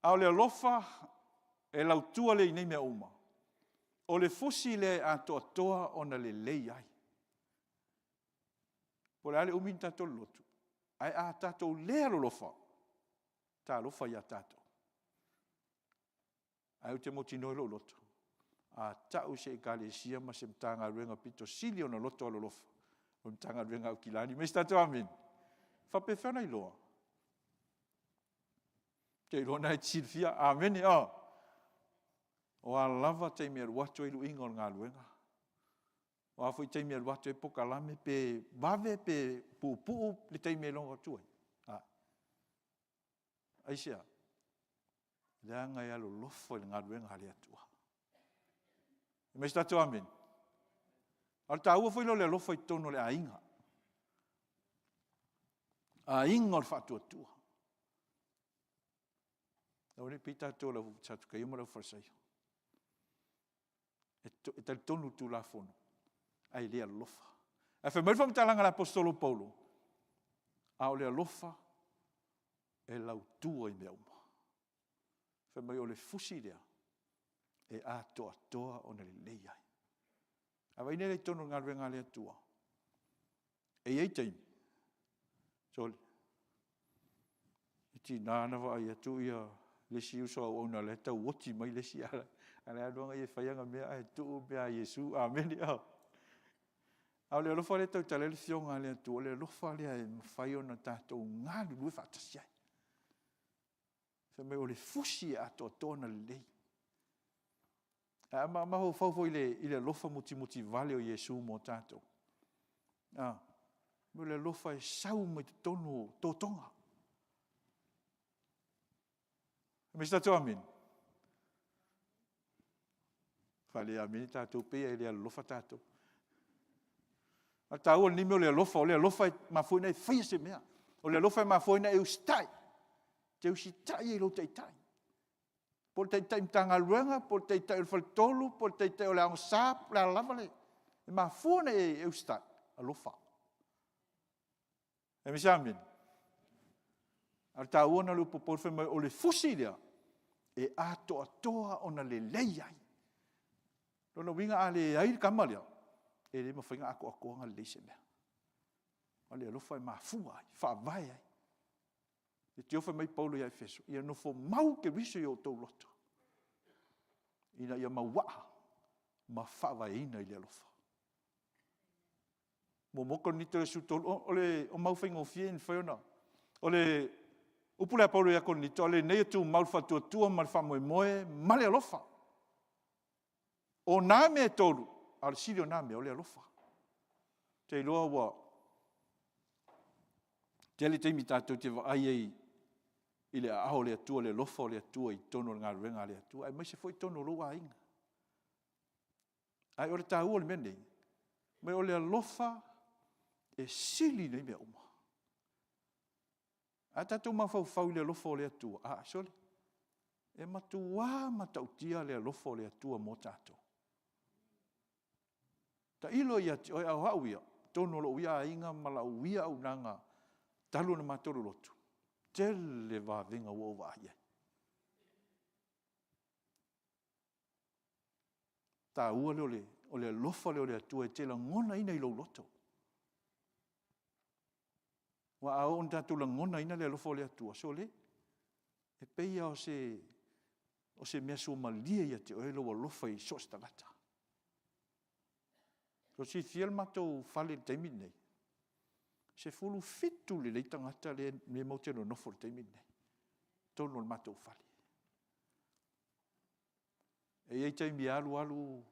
A o le alofa e lautua lea i nei mea uma, o le fusi lea e atoatoa ona lelei ai. Po o le a le umi ona tatou lolotu, ae a tatou le alolofa, talofa ia tatou. Ae ou te mautinoa i lou loto, a tau se Ekalesia ma se Matagaluega pito sili ona loto alolofa, o le Matagaluega a Aukilani. Fai mai se tatou amene. E faapefea ona iloa? Ou te iloa o lena e te silafia. Amene. O a lava taimi e alu atu ai luiga o le galuega, o a foi taimi e alu atu ai polokalame, pe vave pe puupuu le taimi e logo atu ai. Aisea? Leaga e alolofa i le galuega a le Atua. Fai mai se tatou amene. A o le taua foi lea o le alofa i totonu o le aiga. Aiga o le faatuatua. Aua ne i pei tatou o le au Sadukaio ma le aufalesaio. E talitonu i le Tulafono, ae le alolofa. Ae fai mai le faamatalaga a le Aposetolo o Paulo, a o le alofa, e lautua i mea uma. Fai mai o le fusi lea, e atoatoa ona lelei ai. A vaai nei la i totonu o le galuega a le Atua, e i ai taimi, sole, e tiga lava ona vaai atu le isi uso auauna o la e tau oti mai le isi, a o la e alu lava ia e fai ana mea ae tuu mea a Iesu. Amene. A o le alofa lea e tautala i ai le Afioga a le Atua, o le alofa lea e mafai ona tatou galulue faatasi ai. Fai mai o le fusi e atoatoa ona lelei. Ae a mafaufau foi i le alofa mutimutivale o Iesu mo tatou, a, o le alofa e sau mai totonu o totoga. Fai mai se tatou amene. Faale-amene tatou, pei lava e le alolofa tatou. A o le taua o lenei mea o le alofa, o le alofa e mafua ai ona e faia se mea. O le alofa e mafua ai ona e usitai, e te usitai ai i lou taitai, po o le taitai Matagaluega, po o le taitai o le faletolu, po o le taitai o le Aoga Sa, po o le a lava le… E mafua ona e usitai, alofa. Fai mai se amene. A o le taua lena o le upu a Paulo fai mai o le fusi lea, e atoatoa ona lelei ai. O lona uiga a leai le tama lea, e le mafai ona atoatoa ona lelei se mea. O le alofa e mafua ai, e faavae ai. Leitio fai mai Paulo ia Efeso, ia nofo mau Keriso i o outou loto, ina ia mauaa ma faavaeina i le alofa. 1 Korinito 13, o mau faigofie e mafai ona… O le upu lea a Paulo ia Korinito, a o lenei e tumau i le faatuatua ma le faamoemoe ma le alofa. O na mea e tolu, a o le sili o na mea, o le alofa. Ou te iloa ua tele taimi tatou te vaai ai i le aao o le Atua, le alofa o le Atua i totonu o le galuega a le Atua, aemaise foi totonu o lou aiga. Ae o le taua o le mea lenei, o le alofa e sili nei mea uma. A tatou mafaufau i le alofa o le Atua, a, sole, e matua matautia le alofa o le Atua mo tatou. Tailo ia te oe, a o au ia, i totonu o lou ia aiga ma lau ia auaunaga talu ona matou lotu, tele vavega ua ou vaai i ai. O le taua lea o le alofa lea o le Atua e te lagonaina i lou loto. Aua a oo ina tatou lagonaina le alofa o le Atua, sole, e pei lava o se mea suamalie ia te oe lou alofa i so o se tagata. Mo le silafia o le matou fale i le taimi lenei, e 17 lelei tagata lea matou te nonofo i le taimi lenei i totonu o le matou fale. E i ai taimi e alu alu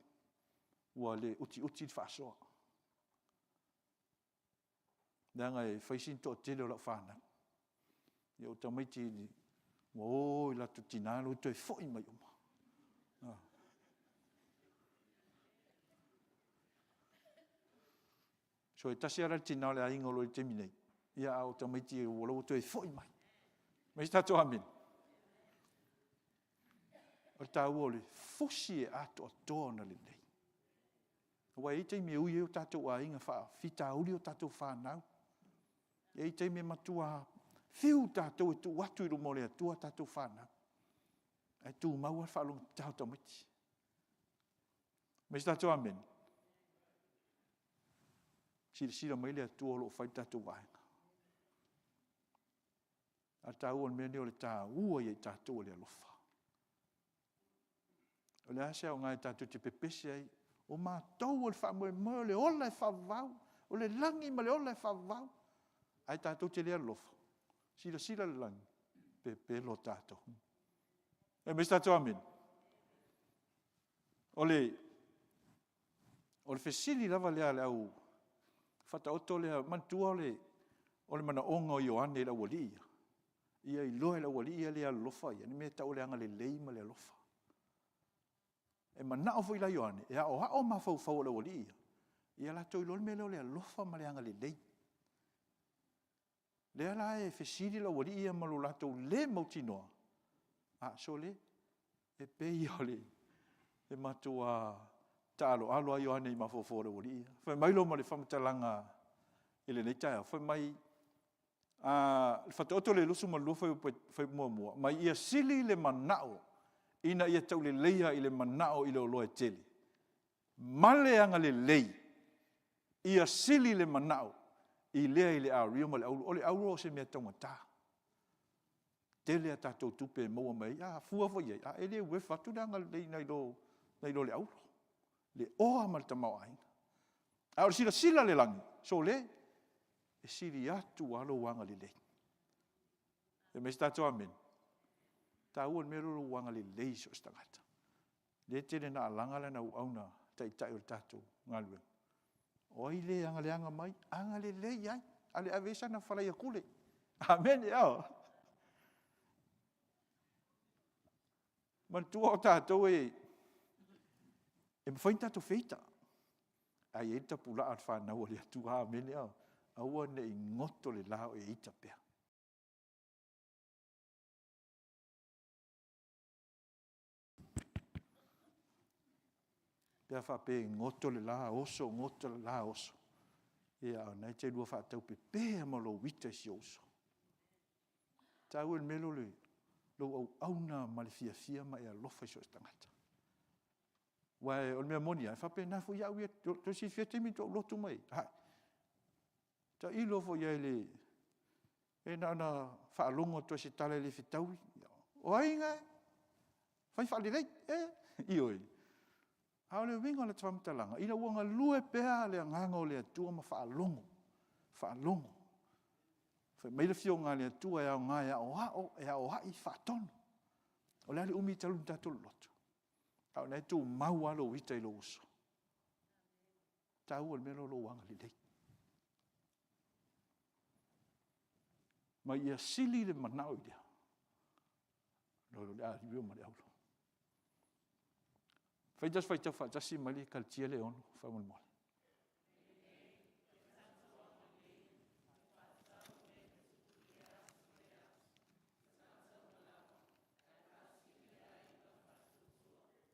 ua le utiuti le faasoa, leaga e fai sina toatele o lau fanau. Ia o tamaiti ua o i o latou tina toe foi mai uma. Toe tasi lava la le tina o le aiga o lo o i ai i le taimi nei, a o tamaiti o la e ua toe foi mai. Fai mai se tatou amene. O le taua o le fusi e atoatoa ona lelei. Aua e i ai taimi e ui ai o tatou aiga, faafitauli o tatou fanau. E i ai taimi e matua fiu tatou e tuu atu i luma o le Atua a tatou fanau. Ae tumau lava le faalogo tatao o tamaiti. Ma se tatou amene. Silasila mai le Atua o lo o fai le tatou vaega. A taua o le mea lenei o le taua ia i tatou o le alofa. O le a se aoga e tatou te pepese ai, o matou o le faamoemoe o le ola e faavavau, o le lagi ma le ola e faavavau, ae tatou te le alolofa. Silasila le lagi, pepelo tatou. Fai mai se tatou amene. O le fesili lava lea a le au faataoto lea, manatua o le manaoga o Ioane i le aualii ia, ia iloa e le aualii ia le alolofa ia, le mea e tau o le agalelei ma le alofa. E manao foi la Ioane e aoao mafaufau o le aualii ia, ia latou iloa le mea lea o le alofa ma le agalelei. O lea la e fesili le aualii ia ma lo latou le mautinoa, a, sole, e pei lava e matua taaloalo lava Ioane i mafaufau o le aualii ia. Fai mai lea ma le faamatalaga i lenei taeao, fai mai le Faataoto i le 22 fuaiupu 1, ma ia sili le manao ina ia tauleleia i le manao i le oloa e tele, ma le agalelei, ia sili le manao i lea i le ario ma le auro. O le auro o se mea taugata, tele a tatou tupe e maua mai ai. A fua foi i ai, e le worth atu le agalelei nai lo le auro, le oa ma le tamaoaiga. A o le silasila a le lagi, sole, e sili atu lava lou agalelei. Fai mai se tatou amene. E taua le mea lea o lou agalelei i so o se tagata. O lea e tele ina alaga lana auauna taitai o le tatou galuega, o ai le aga leaga mai, agalelei i ai, alu e ave i ai sana falaia kule. Amene. Manatua o tatou e mafai ona tatou feita, ae i ai le tapulaa o le fanau a le Atua. Amene. Aua ne i goto le la o e ita pea. Pe a faapea e goto le la oso, goto le la oso, ia o lena e te lua faataupepe lava ma lou ita i si ou uso. E taua le mea lea o lou auauna ma le fiafia ma e alofa i so o se tagata. Aua o le mea moni lava, e faapena foi au ia. Ua outou silafia le taimi na ou lotu mai ai? Tailo foi i ai na ona faalogo atu lava i se tala e le fetaui, o ai na e? Fai faalelei. Ioe. A o le uiga o lata faamatalaga, ina ua galue pea le Agaga o le Atua ma faalogo, faalogo, fai mai le Afioga a le Atua e aoga e aoao, e aoai, faatonu. O le a le umi talu ona tatou lotu? A o lena e tumau lava lou ita i lou uso. E taua le mea lea o lou agalelei. Ma ia sili le manao i lea, nai lo le ario ma le auro. Fai le tatou faitau faatasi ma le Karatia lea e 6 faamolemole.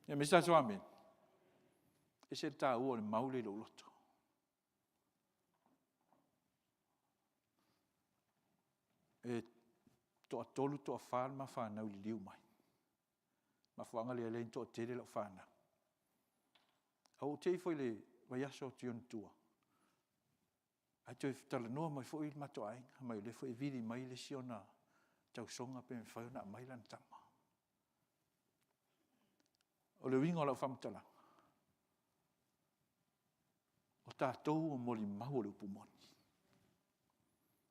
Ia aumai se tatou amene. E ese le taua o le mau lea i lou loto. E toatolu toafa le ma fanau e liliu mai. O le mafuaaga lea e ala ai ona toatele lau fanau. Ae ua ou te i foi i le vaiaso atu i ona tua, ae toe talanoa mai foi le matou aiga, fai mai o lea foi e vili mai le isi ona tausoga pe mafai ona aumai lana tama. O le uiga o lau faamatalaga, o tatou o molimau o le upu moni.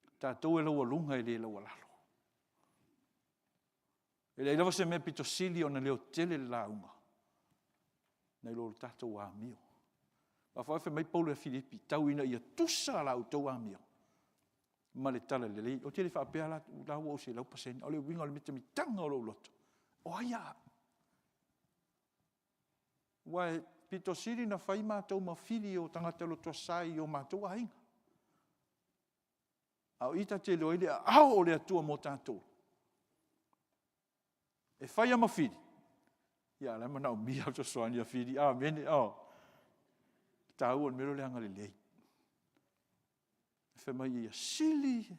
O tatou e laualuga e le laualalo. E leai lava se mea e aupito sili ona leotele le lauga nai lo le tatou amio. Aua foi fai mai Paulo ia Filipi, tau ina ia tusa la outou amio ma le talalelei. Ou te le faapea la ua ou 100%, a o le uiga o le mitamitaga o lou loto, o ai a au? Aua e pito sili ona fai matou ma fili o tagata loto sasae i o matou aiga. A o i tatou te iloa ai le aao o le Atua mo tatou. E fai lava ma fili, a o la e manaomia lava le fesoasoani a Fili. Amene. E taua le mea lea o le agalelei. Fai mai ia sili,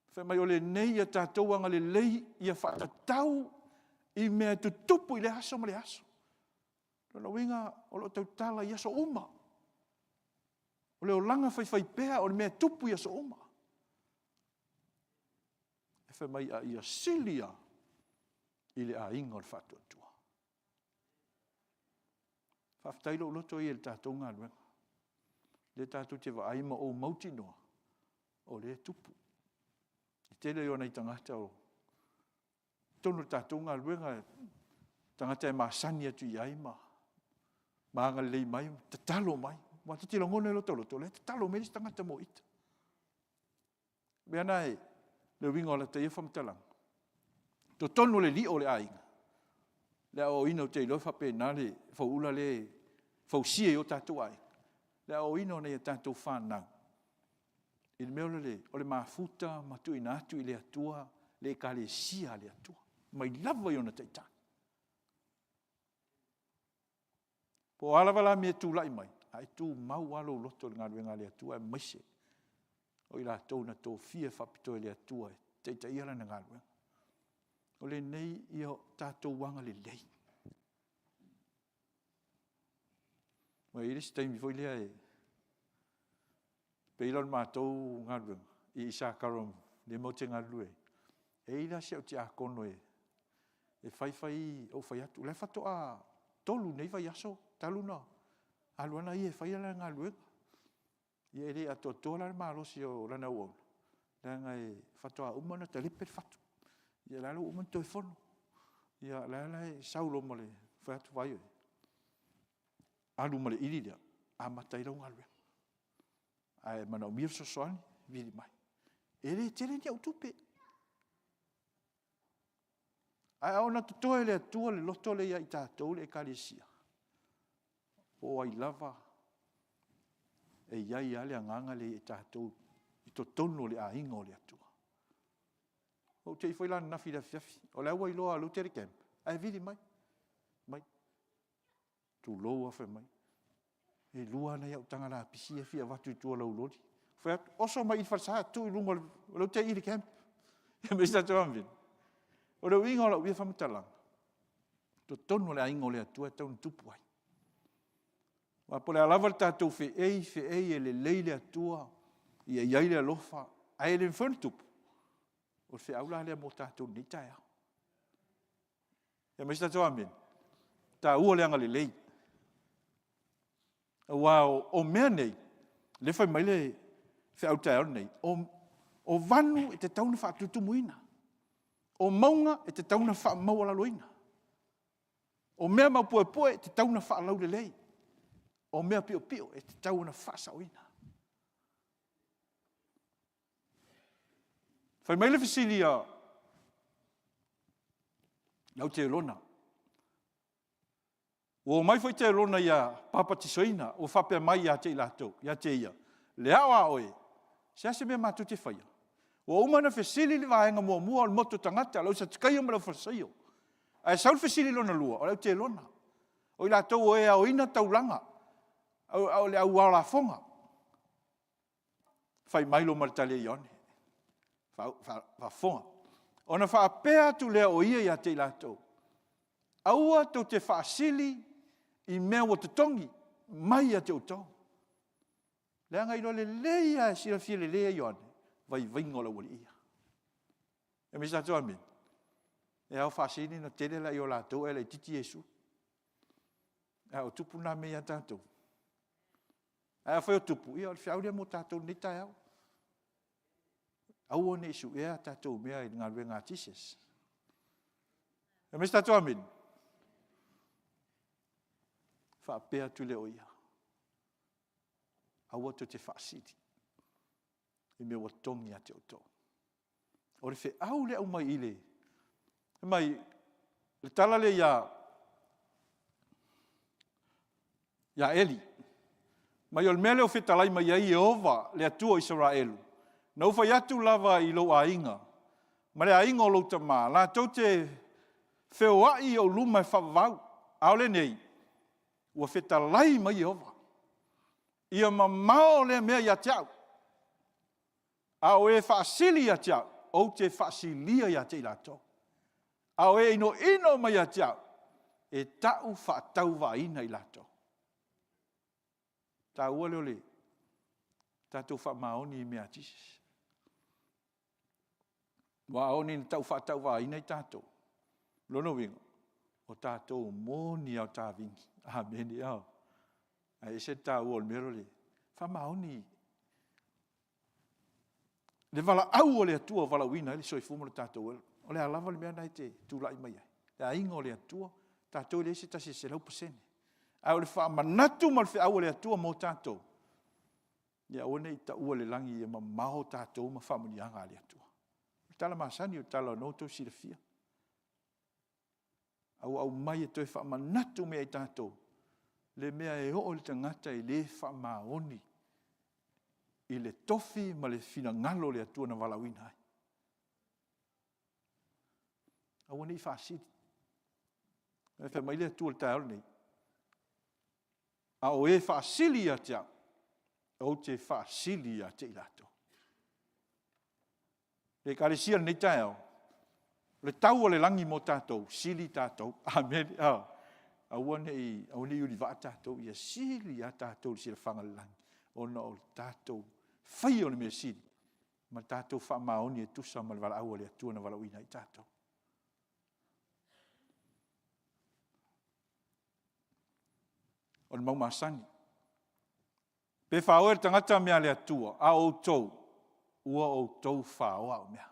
fai mai o lenei a tatou agalelei ia faatatau i mea e tutupu i lea aso ma lea aso. Lona uiga o lo o tautala i aso uma. O le olaga faifaipea o le mea e tupu i aso uma. E fai mai a ia sili lava i le aiga o le faatuatua. Faafetai lou loto ia i le tatou galuega. Lea tatou te vaai ma ou mautinoa, o lea e tupu. E tele ia o nai tagata o totonu o le tatou galuega, tagata e masani atu i ai ma agalelei mai, tatalo mai. Aua ta te lagona i lo ta loto, o la e tatalo mai le isi tagata mo ita. O le mea lena e, le uiga o lata ia faamatalaga, totonu o le lio o le aiga, le aoaoina ou te iloa e faapena le fauula lea e fausia i o tatou aiga, le aoaoina o nai a tatou fanau i le mea o le mafuta ma tuuina atu i le Atua le Ekalesia a le Atua, mai lava i ona taitai. Po o a lava la mea e tulai mai, ae tumau lava lou loto i le galuega a le Atua aemaise o i latou na tofia faapitoa e le Atua e taitaia Lana galuega. O lenei, ia tatou agalelei. Aua e i ai le isi taimi foi lea e pei la o le matou galuega i Isakaru lea matou te galulue ai, e i ai la si au tiakono e fai fai ou fai atu, o la e faatoa 3 nei vaiaso talu ona alu lava ia e fai lana galuega. Ia e le atoatoa la le malosi o lana auauna, leaga e faatoa uma ona talepe le fatu. Ia o la e ua uma ona toe fono. Ia o la e sau loa ma le fai atu, vaai oe, alu ma le ili lea, amata ai lau galuega. A e manaomia le fesoasoani, vili mai. E le tele ni au tupe, ae a ona totoe e le Atua le loto lea ia i tatou le Ekalesia, po o ai lava, e i ai lava le agaga lea ia i tatou i totonu o le aiga o le Atua. Na ou te i foi la ananafi i le afiafi, o la e ua iloa lava o lea ou te i le camp, ae vili mai, mai, tulou lava fai mai, e 2 lava nai au taga lapisi ia e fia avatu i tua i lau loli. Ou fai atu, oso mai i i le falesa tuu i luga o le… o lea ou te i i le camp. O le uiga o lau ia faamatalaga, o totonu o le aiga o le Atua e tatau ona tupu ai. Aua po o le a lava le tatou feei feei e lelei le Atua, ia i ai le alofa, ae le mafai ona tupu, o le feau la lea mo tatou i lenei taeao. Fai mai se tatou amene. E taua le agalelei, aua o mea nei, lea e fai mai le feau i le taeao lenei, o vanu e tatau ona faatutumuina, o mauga e tatau ona faamaualaloina, o mea maupuepue e tatau ona faalaulelei, o mea piopio e tatau ona faasaoina. Fai mai le fesili a le au Telona, ua omai foi Telona ia papatisoina ua faapea mai ia te i latou, ia te ia, le ao a oe, se a se mea matou te faia? Ua uma ona fesili le vaega muamua o le motu o tagata, o le au Satukaio ma le aufalesaio. Ae sau le fesili lona lua, o le au Telona. O i latou o e aoina taulaga, o le au ao lafoga. Fai mai loa ma le tali a Ioane, faafofoga. Ona faapea atu lea o ia ia te i latou, aua tou te faasili i mea ua totogi mai ia te outou. Leaga e iloa lelei lava e silafia lelei e Ioane, vaivaiga o le aualii ia. Fai mai se tatou amene. E ao faasili ona tele o latou ae laitiiti Iesu. A o tupu na mea ia tatou. Ae afai o tupu, ia o le feau lea mo tatou i lenei taeao. Aua ne i suea a tatou mea i le galuega a Jesus. Fai mai se tatou amene. Faapea atu lea o ia, aua tou te faasili i mea ua totogi ia te outou. O le feau lea e aumai i le, fai mai, le tala lea ia Eli, mai o le mea lea ua fetalai mai ai Ieova le Atua o Isaraelu, na ou fai atu lava i lou aiga ma le aiga o lou tama, latou te feoai i ou luma e faavavau. A o lenei, ua fetalai mai Ieova, ia mamao lea mea ia te au, a o e faasili ia te au, ou te faasilia ia te i latou. A o e inoino mai ia te au, e ta'u faatauvaaina i latou. Taua lea o le tatou faamaoni i mea a Jesus. Aua a oo nei ina tau faatauvaaina i tatou, o lona uiga, o tatou moni lava o tavini. Amene. Ae ese le taua o le mea lea o le faamaoni le valaau a le Atua ua valaauina ai le soifua ma lo tatou ola. O le a lava le mea lena e te tulai mai ai, le aiga o le Atua, tatou e leai se tasi e 100%. Ae o le faamanatu ma le feau a le Atua mo tatou, ia aua ne i taua i le lagi e mamao tatou ma faamanuiaga a le Atua. O le tala masani o le tala o lena ua outou silafia. A ua aumai e toe faamanatu mai ia i tatou, le mea e oo i le tagata e le faamaoni i le tofi ma le finagalo o le Atua na valaauina ai. Aua ne i faasili. Fai mai le Atua i le taeao lenei, a o e faasili ia te au, ou te faasili ia te i latou. Le Ekalesia i lenei taeao, o le tau o le lagi mo tatou, sili tatou. Amene. Aua ne i ulivaa tatou, ia sili lava tatou i le silafaga a le lagi, ona o le tatou faia o le mea sili ma tatou faamaoni e tusa ma le valaau a le Atua na valaauina ai tatou. O le mau masani. Pe faoa e le tagata mea a le Atua, a o outou, ua outou faoa au mea.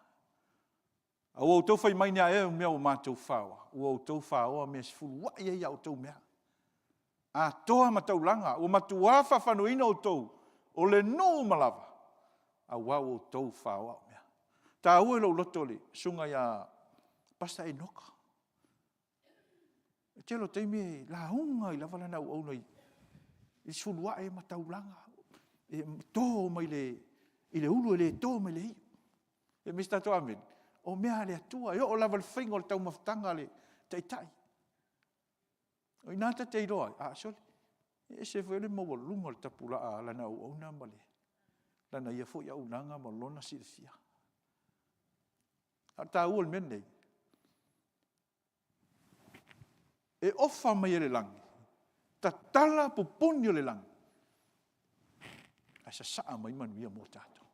A ua outou fai mai, ni a ea mea ua matou faoa? Ua outou faoa mea e sefuluai ai a outou mea atoa ma taulaga, ua matua faafanauina outou o le nuu uma lava, aua ua outou faoa au mea. E taua i lou loto le susuga ia Pastor Enoka. O le tele o taimi e lauga ai lava lana auauna i le sefuluai ma taulaga, e to mai le ulu e le to mai le iu. Fai mai se tatou amene. O mea a le Atua, e oo lava i le faiga o le taumafataga a le taitai. O i ina ta te iloa ai, a, sole, e ese foi le maualuga o le tapulaa a lana auauna ma lana ia foi auaunaga ma lona silafia. A o le taua o le mea lenei, e ofa mai e le lagi, tatala pupuni o le lagi, ae sasaa mai manuia mo tatou,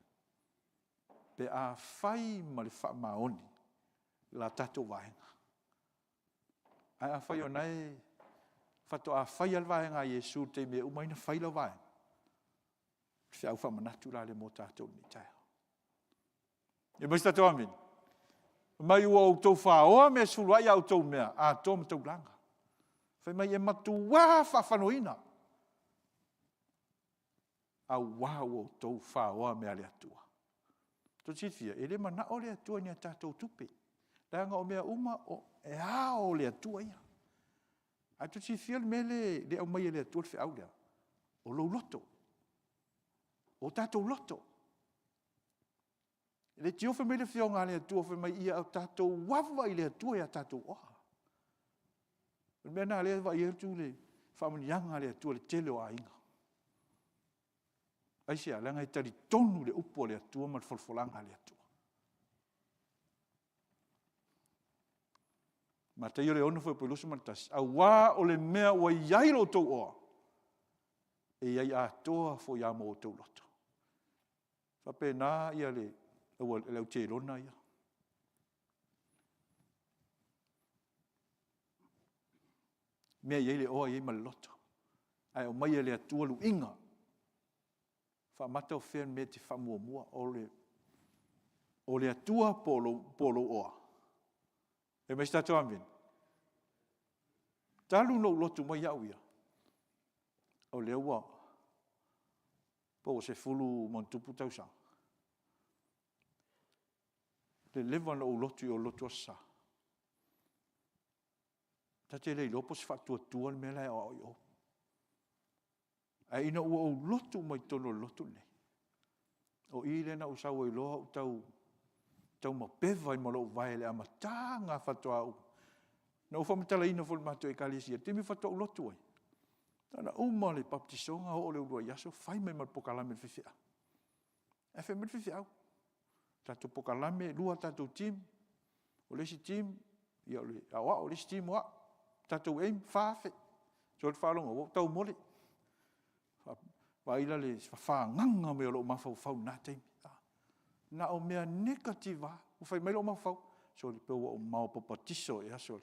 pe a fai ma le faamaoni la tatou vaega. Ae afai o lena e faatoa fai lava le vaega a Iesu i le taimi e uma ai ona fai lau vaega, o le feau faamanatu la lea mo tatou i lenei taeao. Fai mai se tatou amene. Fai mai ua outou faoa mea e sefuluai a outou mea atoa ma taulaga. Fai mai e matua faafanauina, aua ua outou faoa mea a le Atua. Tou te silafia, e le manao le Atua i ni a tatou tupe, leaga o mea uma e ao le Atua ia. Ae tou te silafia le mea lea e aumai e le Atua le feau lea? O lou loto, o tatou loto. E leitioa fai mai le Afioga a le Atua fai mai ia tatou ava i le Atua i a tatou oa. O le mea lena o lea e vaai atu le faamanuiaga a le Atua i le tele o aiga. Aisea? Leaga e talitonu le upu a le Atua ma le folafolaga a le Atua. Mataio 6 fuaiupu 21, aua o le mea ua i ai lo outou oa, e i ai atoa foi lava ma outou loto. E faapena le au telona ia. O le mea e i ai le oa e i ai ma le loto. Ae aumai e le Atua luiga. Faamata o fea le mea e te faamuamua, o le Atua po o lou oa? Fai mai se tatou amene. Talu ona ou lotu mai au ia, o lea ua po ua 10+ tausaga, leva ona ou lotu i o i le Lotu Aso Sa, ta te le iloa po o se faatuatua le mea la e aoao i o. Ae ina ua ou lotu mai totonu o le lotu lenei, o i lea na ou sau ai loa ou taumapeva ai ma lou vae i le amataga faatoa ou... Na ou faamatalaina foi i le matou ekalesia, i le taimi faatoa ou lotu ai, na ona uma o le papatisoga oo i le uluai aso fai mai ma le polokalame a le faifeau. Ae fai mai le faifeau, tatou polokalame, e 2 a tatou team, o le isi team Ia o le aoao le isi team o au. Tatou aim 4,000. So le faalogo ua ou taumole. Vaai la le fagaga mai o lou mafaufau i lena taimi. Na o mea negative lava. Ua fai mai lou mafaufau, sole pe ua ou mao papatiso ea sole.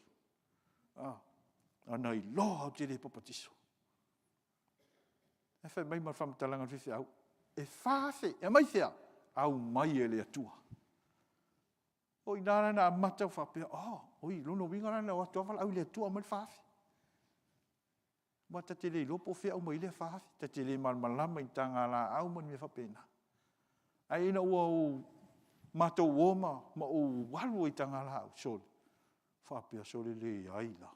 A na iloa lava ou te le papatiso. Ae fai mai ma le faamatalaga a le faifeau, e 4,000, e aumai fea? Aumai e le Atua. O i ina la na amata ai ona ou faapea, oh, oi o lona uiga la na o atu lava valaau i le Atua aumai le 4,000. Aua ta te le iloa po o fea e aumai ai lea 4,000. Ta te le malamalama i ni taga laau ma ni mea faapena. Ae ina ua matou o ma ou alu ai i taga laau, sole, faapea, sole e leai la.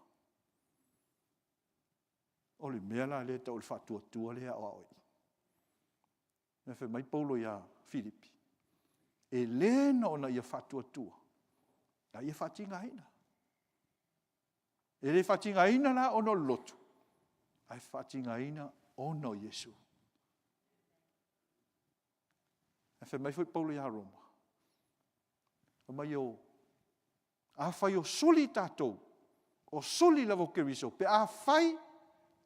O le mea la lea e tau o le faatuatua lea e aoao ai i i. Ae fai mai Paulo ia Filipi, e le na ona ia faatuatua, a ia faatigaina. E le faatigaina la ona o le lotu, ae faatigaina ona o Iesu. Ae fai mai foi Paulo ia Roma, fai mai afai o suli tatou, o suli lava o Keriso pe afai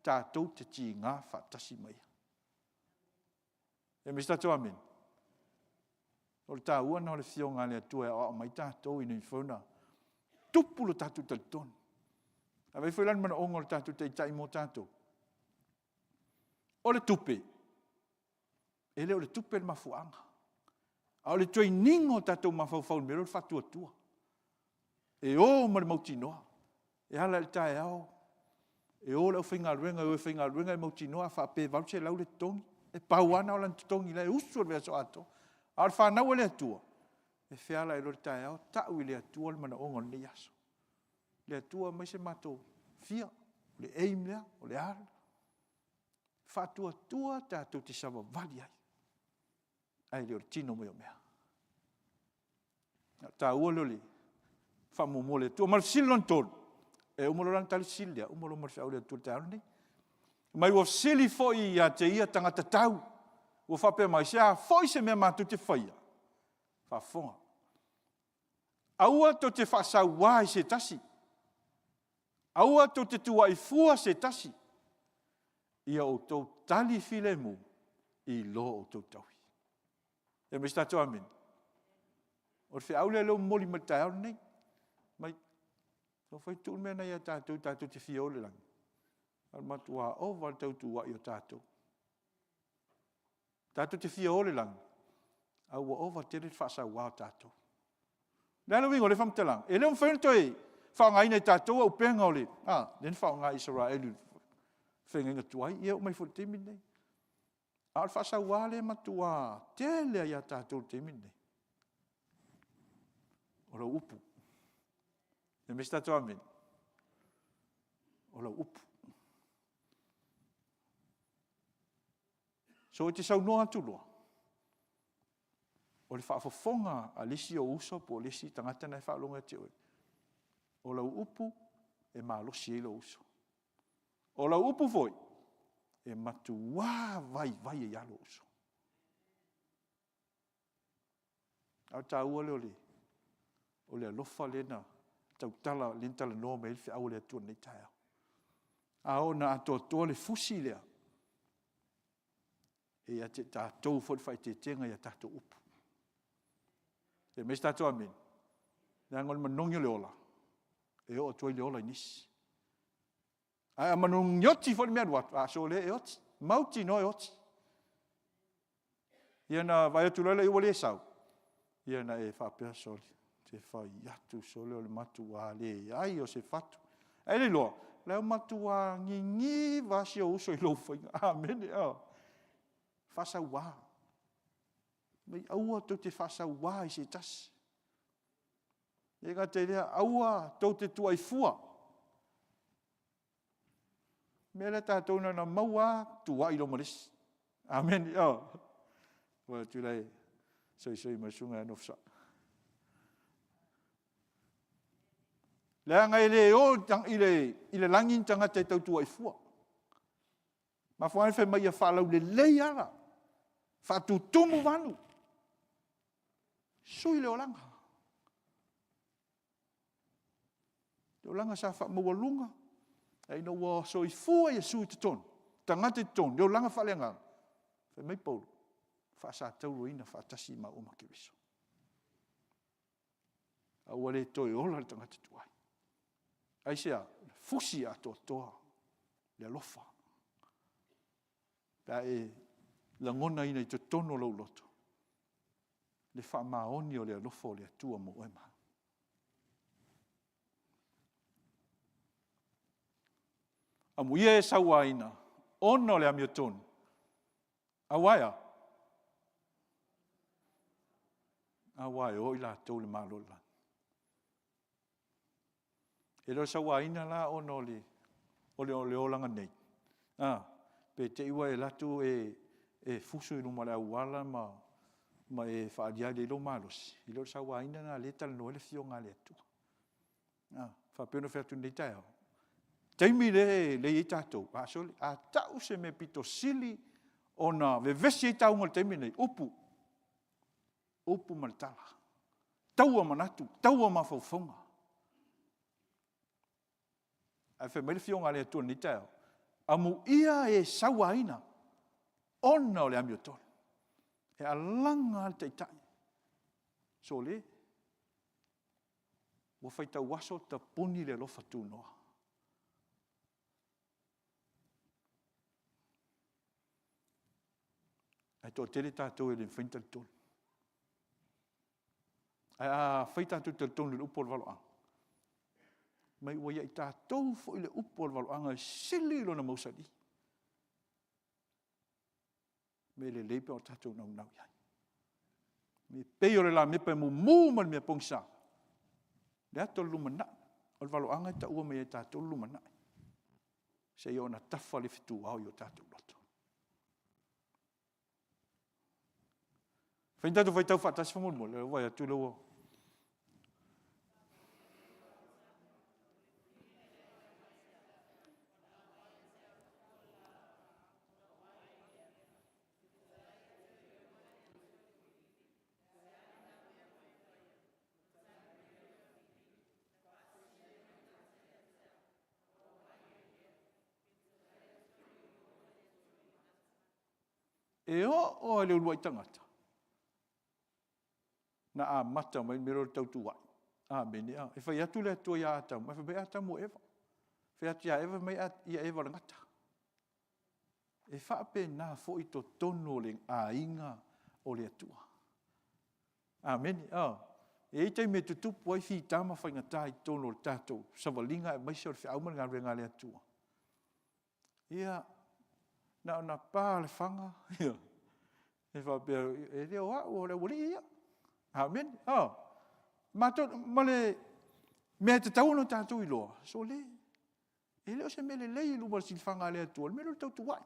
tatou te tiga faatasi ma Ia. Fai mai se tatou amene. O le taua lena o le Afioga a le Atua e aoao mai ai tatou ina ia mafai ona tupu lo tatou talitonuga. A vaai foi la i le manaoga o le tatou Taitai mo tatou, o le tupe, e le o le tupe le mafuaaga, a o le train ina o tatou mafaufau i le mea lea o le faatuatua. E o ma le mautinoa. E ala i le taeao, e o le aufaigaluega e o e faigaluega, e mautinoa a faapea e $800 le totogi, e pau lava lena o lana totogi o la e usu i le vaiaso atoa. A o le fanau a le Atua, e feala ai loa i le taeao, tau i le Atua le manaoga o lenei aso. Le Atua aumai se matou fia, o le aim lea, o le a? Faatuatua tatou te savavali ai, ae le o le tino mai o mea. O le taua lea o le faamuamua a le Atua. Ma le fesili lona 3, e uma loa la ona tali le fesili lea, uma loa ma le feau a le Atua i le taeao lenei. Ma ua fesili foi ia te ia tagata tau, ua faapea mai, se a foi se mea matou te faia? Faafofoga, aua tou te faasaua i se tasi, aua tou te tuuai fua se tasi, ia outou tali filemu i lo outou taui. Fai mai se tatou amene. O le feau lea ua momoli mai i le taeao lenei. Fai mai, taumafai e tuu le mea lena ia tatou tatou te fia o i le lagi, ae o le matua ova lava o le tautuuai o tatou. Tatou te fia o i le lagi, ae ua ova tele le faasaua o tatou. O le a le uiga o lea faamatalaga? E le o mafai ona toe faaaogaina e tatou auupega o le, a, lea na faaaoga e Isaraelu i le feagaiga tuai, ia e oo mai foi i le taimi lenei. A o le faasaua lea e matua tele lava ia tatou i le taimi lenei, o lau upu. Fai mai se tatou amene. O lau upu. So e te saunoa atu loa, o le faafofoga a le isi ou uso po o le isi tagata la e faalogo ia te oe, o lau upu e malosi ai lou uso. O lau upu foi, e matua vaivai ai lava lou uso. A o le taua lea o le alofa lea na tautala, lea na talanoa mai ai le feau a le Atua i lenei taeao. A oo ina atoatoa le fusi lea, e ia te i tatou foi le faaeteetega i a tatou upu. Fai mai se tatou amene. Leaga o le manogi o le ola, e oo atu ai le ola i nisi. Ae a manogi oti foi le mea e alu atu, a sole e oti, mautinoa e oti. Ia ona vaai atu loa lea ua le sau, ia ona e faapea, sole, ou te fai atu sole o le matua leai o se fatu. Ae le iloa, o la e matua niniva lava si ou uso i lou faiga. Amene. Faasaua. Fai mai aua tou te faasaua i se tasi. E le gata i lea, aua tou te tuuai fua. O le mea lea tatou na ona maua lava tuuai loa ma le isi. Amene. Vaai atu la e soisoi mai le susuga ia Nofosaa. Leaga e le o i le lagi ni tagata e tau tuuai fua. E mafua ona fai mai ia faalaulelei ala, faatutumu vanu, sui le olaga. Le olaga sa faamaualuga, ae ina ua soifua Iesu i totonu, tagata i totonu, le olaga faaleagaga, fai mai Paulo, faasatauaina faatasi maua ma Keriso. A ua le toe ola le tagata tuai. Aisea? Na fusi atoatoa le alofa. Pe a e lagonaina i totonu o lou loto le faamaoni o le alofa o le Atua mo oe ma au. Amuia e sauaina ona o le amiotonu, aua e a? Aua e o i latou i le Malo o le lagi. E le o sauaina la ona o le olaga nei, a, pe te i ua e alu atu e fusu i luma o le auala ma e faaaliali ai lou malosi, e le o le sauaina lena o lea e talanoa ai le Afioga a le Atua. A faapea ona ou fai atu i lenei taeao, o le taimi lea e i ai tatou, a sole, a tau se mea e pito sili ona vevesi ai tauga i le taimi lenei, upu, upu ma le tala, taua manatu, taua mafaufauga. Ae fai mai le Afioga a le Atua i lenei taeao, amuia e sauaina ona o le amiotonu. E alaga lava le taitai, sole, ua faitau aso tapuni le alofa tunoa. Ae toatele tatou e le mafai ona talitonu. Ae afai tatou te talitonu i le upu o le valoaga, ma ua ia i tatou foi le upu a le valoaga e sili lona mausali. O mea lelei pe a tatou naunau i ai. E pei o le lamepa e mumu mai le mea pogisa, le ata o le lumanai. O le valoaga e taua mai ia i tatou le lumanai, seia oo ina tafa le fetu ao i o tatou loto. Fai ni tatou faitau faatasi faamolemole, o lea ua ou vaai atu o lea ua... E oo lava i le uluai tagata na amata mai ai le mea lea o le tautuuai. Amene. E fai atu le Atua ia Atamu, ae fai mai Atamu o Eva. Fai atu ia Eva, fai mai Eva o le gata. E faapena foi totonu o le aiga o le Atua. Amene. E i ai taimi e tutupu ai fita ma faigata i totonu o le tatou savaliga aemaise o le feau ma le galuega a le Atua. Ia, na ona pa lava o le faga, e faapea, e le o au o le aualii ia. Amene. Ma le mea e tatau ona tatou iloa, sole, e le o se mea lelei i luma o le silafaga a le Atua le mea lea o le tautuuai. E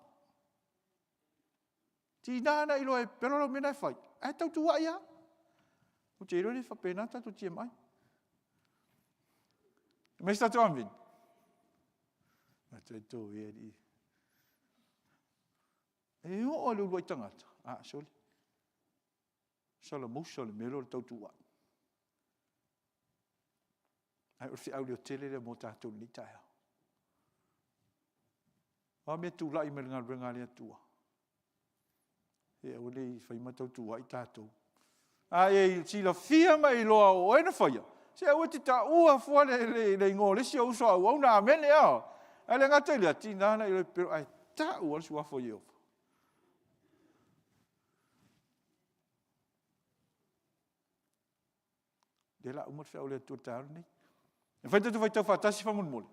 tiga ona e iloa e pepelo lau mea la e fai, ae tautuuai lava. Ou te iloa e le faapena a tatou TMI. Fai mai se tatou amene. Faafetai e Alii. E oo lava i le uluai tagata, a sole, salamousa le mea lea o le tautuuai. Ae o le feau leotele lea mo tatou i lenei taeao. O a mea e tulai mai i le galuega a le Atua, se aua ne i fai ma tautuuai tatou. A e silafia ma e iloa o oe na faia, se aua e te taua fua le igoa o le isi ou uso a auauna. Amene a! Ae le gata i lea, tiga ona e iloa e pepelo ae tau lava le suafa o Ieova. O lea o le a uma le feau a le Atua i le taeao lenei. E mafai ona tatou faitau faatasi faamolemole?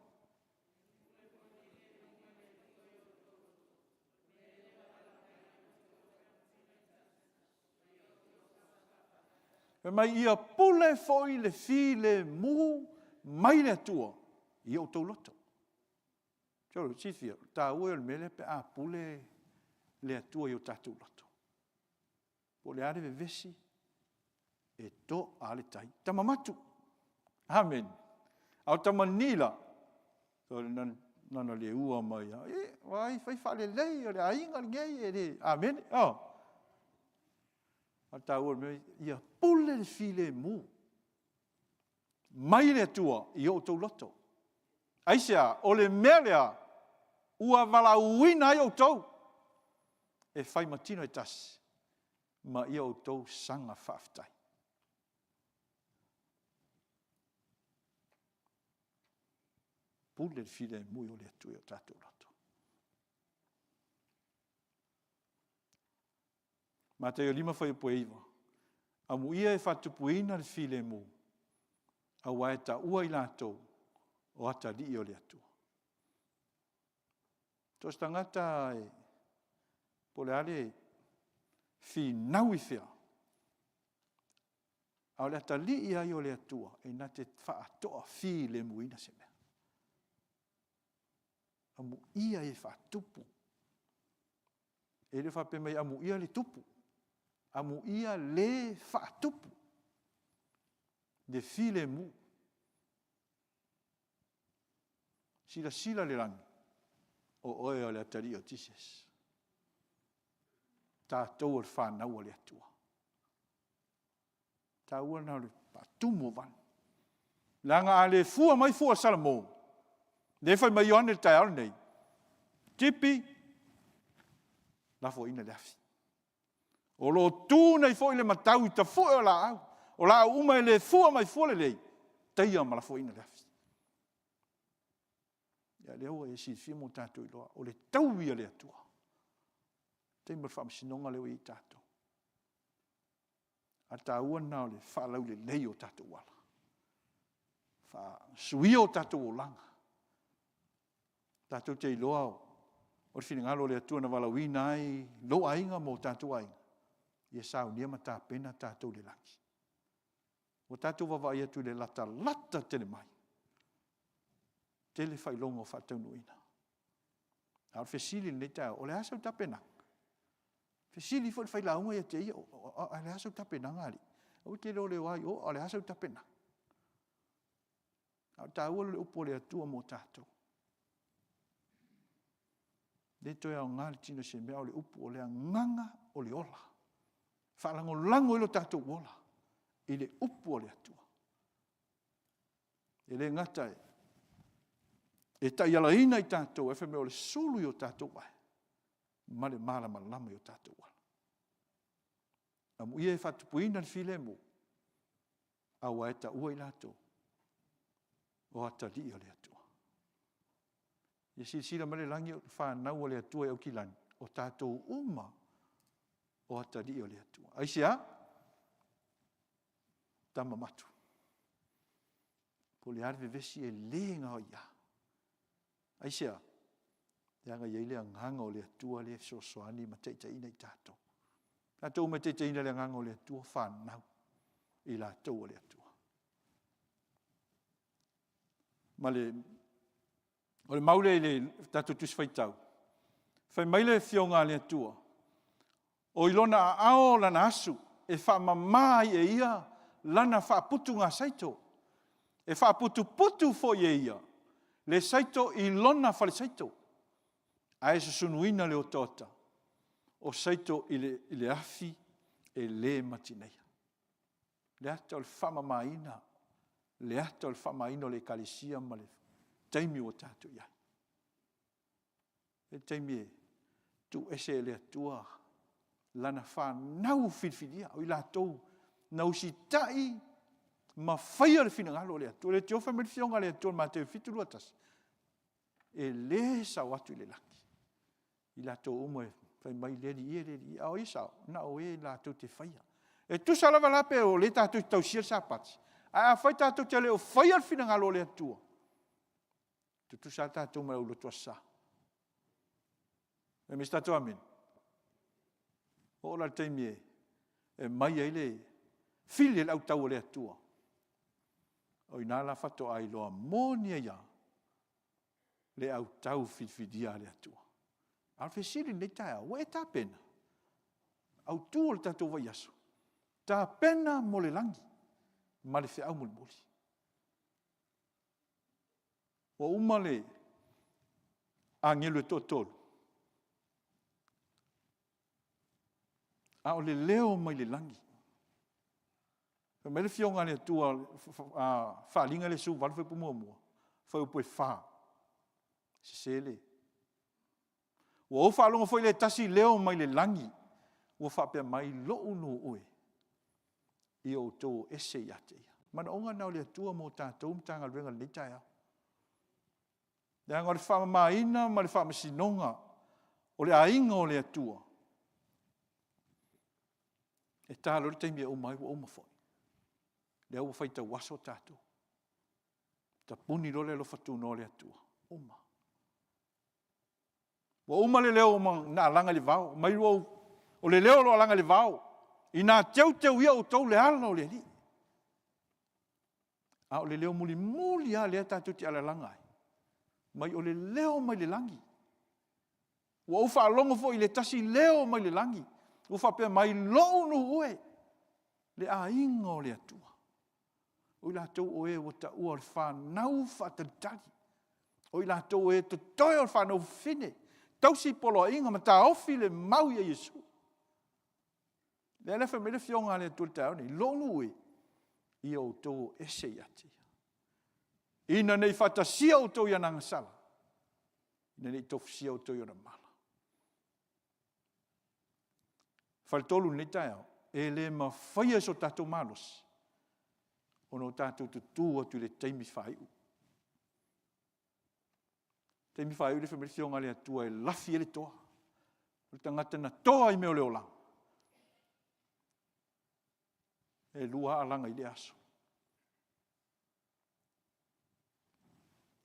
Fai mai, ia pule foi le filemu mai le Atua i outou loto. Mo le silafia, o le taua ia o le mea lea pe a pule le Atua i o tatou loto. Po o le a le vevesi, e toa lava le tai. Tama matu, amene. A o tamalii la, sole na ona le ua mai lava, ia vaai fai faalelei o le aiga lenei e le... Amene. A o le taua o le mea lea, ia pule le filemu mai le Atua i outou loto. Aisea? O le mea lea ua valaauina ai outou e fai ma tino e tasi ma ia outou saga faafetai. Pule le filemu o le Atua i o tatou loto. Mataio 5 fuaiupu e 9. Amuia e faatupuina le filemu, aua e taua i latou o atalii o le Atua. So o se tagata e, po o le a le finau i fea, a o le atalii lava ia o le Atua, e na te faatoafilemuina se mea. Amuia e faatupu. E le faapea mai amuia le tupu, amuia le faatupu le filemu. Silasila le lagi, o oe o le atalii o Jesus. Tatou o le fanau a le Atua. Taua lena o le faatumu o vale. Leaga a le fua mai fua a Salamo, lea e fai mai Ioane i le taeao lenei, tipi, lafoaina le afi. O lo o tu nei foi le matau i tafue o laau. O laau uma e le fua mai fua lelei, taia ma lafoaina i le afi. Ia lea ua e silafia ma ua tatou iloa, o le taui a le Atua. Taimi o le faamasinoga lea ua i ai tatou. A taua lena o le faalaulelei o tatou ala. Faasuia o tatou olaga. Tatou te iloa o le finagalo o le Atua na valaauina ai lou aiga ma o tatou aiga, ia saunia ma tapena tatou i le lagi. Ua tatou vaavaai atu i le latalata tele mai. Tele faailoga o faataunuuina. A o le fesili i lenei taeao, o le a sau tapenaga? Fesili foi le failauga ia te ia, o le a sau tapenaga alii? Aua e te leoleoa i o, a o le a sau tapenaga? A o le taua lea o le upu a le Atua mo tatou. E le toe aoga le tino i se mea, a o le upu o le agaga o le ola. E faalagolago ai lo tatou ola i le upu a le Atua. E le gata e taialaina i tatou, ae fai mai o le sulu i o tatou vae ma le malamalama i o tatou ala. Amuia e faatupuina le filemu, aua e taua i latou o atalii o le Atua. Ia silasila mai le lagi o le fanau a le Atua e aukilani, o tatou uma o atalii o le Atua. Aisea? Tama matua. Po o le a le vevesi e le gaoia. Aisea? Leaga e i ai le Agaga o le Atua lea e fesoasoani ma taitaiina i tatou. Tatou uma e taitaiina e le Agaga o le Atua, fanau i latou a le Atua. Ma le, o le mau lea i le tatou Tusi Faitau, fai mai le Afioga a le Atua, o i lona aao lana asu e faamama ai e ia lana faaputugasaito, e faaputuputu foi e ia le saito i lona falesaito, ae susunuina le otaota o saito i le afi e le matineia. Le ata o le faamamaina, le ata o le faamamaina o le Ekalesia ma le taimi ua tatou i ai. Le taimi e tuu ese e le Atua lana fanau filifilia, o i latou na usitai ma faia le finagalo o le Atua. Le tiofa mai le Afioga a le Atua i Mateo 7:21, e le sao atu i le lagi i latou uma e fai mai, le Alii e, le Alii e, a o ai e sao? Na o e latou te faia. E tusa lava la pe o lea tatou te tausia le Sapati, ae afai tatou te le o faia le finagalo o le Atua, tutusa lava tatou ma le aulotu Aso Sa. Fai mai se tatou amene. Oo la i le taimi e aumai ai le fili e le autau a le Atua, o i ina la faatoa iloa moni ai lava le autau filifilia a le Atua. A o le fesili i lenei taeao, ua e tapena? Autu o le tatou vaiaso, tapena mo le lagi ma le feau mulimuli. Ua uma le agelu e toatolu, a o le leo mai le lagi. Fai mai le Afioga a le Atua, faaaliga le 18 fuaiupu 1, fuaiupu e 4. Sese le. Ua ou faalogo foi le tasi leo mai le lagi, ua faapea mai, Lou nuu e, ia outou o ese ia te ia. Manaoga na o le Atua mo tatou Matagaluega i lenei taeao. Leaga o le faamamaina ma le faamasinoga o le aiga o le Atua, e ta loa le taimi e uma ai ua uma foi. Lea ua faitau aso tatou. Tapuni loa le alofa tunoa o le Atua, uma. Ua uma le leo na alaga i le vao, mai ua ou, o le leo o lo o alaga i le vao, ina teuteu ia outou le ala o le Alii. A o le leo mulimuli lava lea tatou te alalaga ai, mai o le leo mai le lagi. Ua ou faalogo foi i le tasi leo mai le lagi, ua faapea mai, lou nuu e, le aiga o le Atua. O i latou o e ua taua o le fanau faatalitali. O i latou o e totoe o le fanau fafine, tausi poloaiga ma taofi le mau ia Iesu. Lea la e fai mai le Afioga a le Atua i le taeao lenei, lou nuu e, ia outou o ese ia te ia, ina ne i faatasia outou i ana agasala, ina ne i tofusia outou i ona mala. Faletolu i lenei taeao, e le mafaia e so tatou malosi ona o tatou tutu atu i le taimi faaiu. Taimi faaiu le fai mai le Afioga a le Atua e lafi ai le toa. O le tagata na toa i mea o le olaga, e lua lava alaga i lea aso.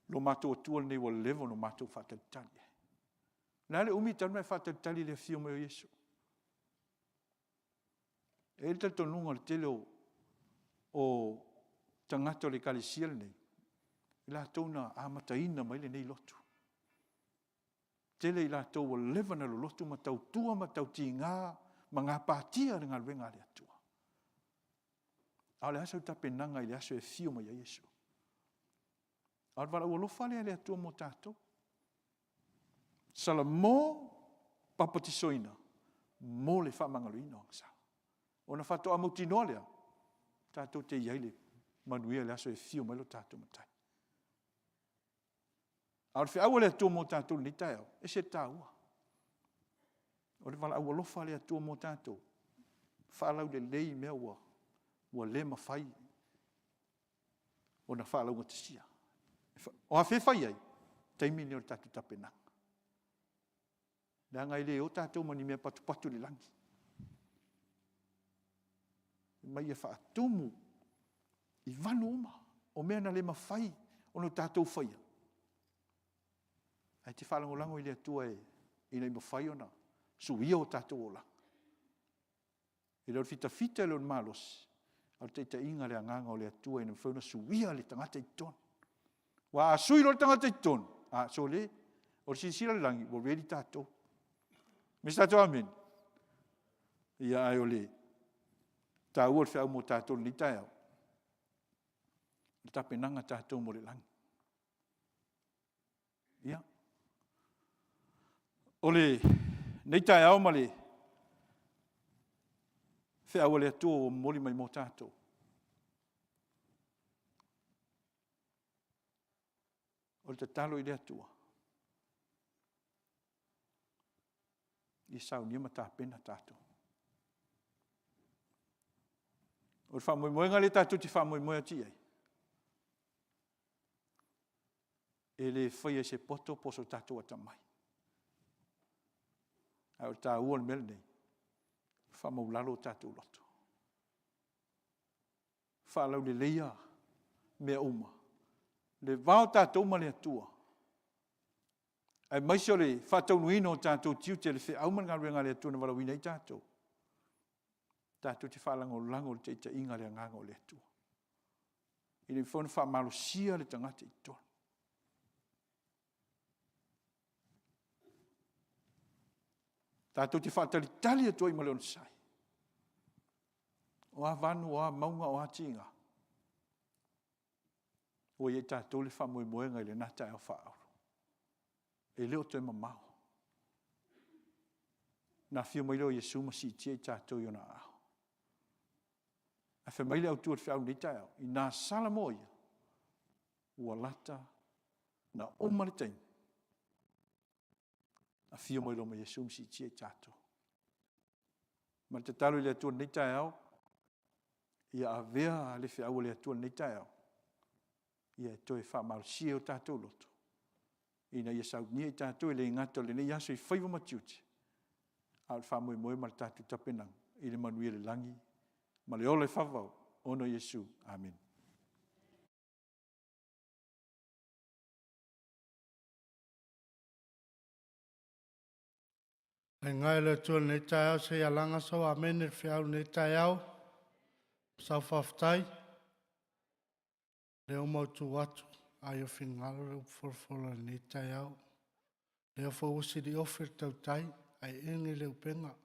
Lo matou Atua lenei ua leva ona matou faatalitali i ai. O le a le umi talu ona e faatalitali i le afio mai o Iesu? E i ai le talitonuga o le tele o tagata o le Ekalesia lenei, i latou na amataina mai lenei lotu. Tele i latou ua leva ona lolotu ma tautua ma tautiga ma gapatia i le galuega a le Atua. A o le a sau tapenaga i le aso e afio mai ai Iesu? A o le valaau alofa lea a le Atua mo tatou. Salamo papatisoina mo le faamagaloina o aga sa. Ona faatoa mautinoa lea, tatou te i ai i le manuia i le aso e afio mai ai lo tatou Matai. A o le feau a le Atua mo tatou i lenei taeao, e ese le taua. O le valaau alofa a le Atua mo tatou, faalaulelei mea ua le mafai ona faalaugatasia. O afea e fai ai? Taimi lenei o le tatou tapenaga. Leaga e le o tatou ma ni mea patupatu i le lagi. Ma ia faatumu i vanu uma, o mea na le mafai ona tatou faia, ae te faalagolago i le Atua ina ia mafai ona suia o tatou olaga. E le o le fitafita e le o le malosi, a o le taitaiga a le Agaga o le Atua ina ia mafai ona suia le tagata i totonu. Aua a sui loa le tagata i totonu, a, sole, o le silasila i le lagi, ua ready tatou. Ma se tatou amene? Ia, ae o le taua o le feau mo tatou i lenei taeao, o le tapenaga a tatou mo le lagi. Ia. O lenei taeao ma le feau a le Atua ua momoli mai mo tatou, o le tatalo i le Atua, ia saunia ma tapena tatou. O le faamoemoega lea tatou te faamoemoe atu i ai, e le faia e se poto po o so tatou atamai. A o le taua o le mea lenei, faamaualalo o tatou loto. Faalauleleia mea uma, le va o tatou ma le Atua, aemaise o le faataunuuina o tatou tiute i le feau ma le galuega a le Atua na valaauina ai tatou, tatou te faalagolago i le taitaiga a le Agaga o le Atua. Ina ia mafai ona faamalosia le tagata i totonu. Tatou te faatalitali atu ai ma le onosai. O a vanu, o a mauga, o a tiga, ua ia i tatou le faamoemoega i lena taeao faaauro. E le o toe mamao. Ona afio mai lea o Iesu ma siitia i tatou i ona aao. Ae fai mai le autu o le feau i lenei taeao, ina sala moa ia, ua lata ona uma le taimi. Afio mai loa ma Iesu ma siitia i tatou. Ma le tatalo i le Atua i lenei taeao, ia avea le feau a le Atua i lenei taeao, ia e toe faamalosia ai o tatou loto, ina ia saunia i tatou e le gata o lenei aso i faiva ma tiute, a o le faamoemoe ma le tatou tapenaga i le manuia i le lagi ma le ola e faavavau ona o Iesu. Amene. Faafetai i le Atua i lenei taeao, se i alaga sau amene i le feau i lenei taeao ma sau faafetai. O lea ua mautu atu, a ia finagalo le upu folafola i lenei taeao. O lea foi ua siliofe le tautai ae ege le upega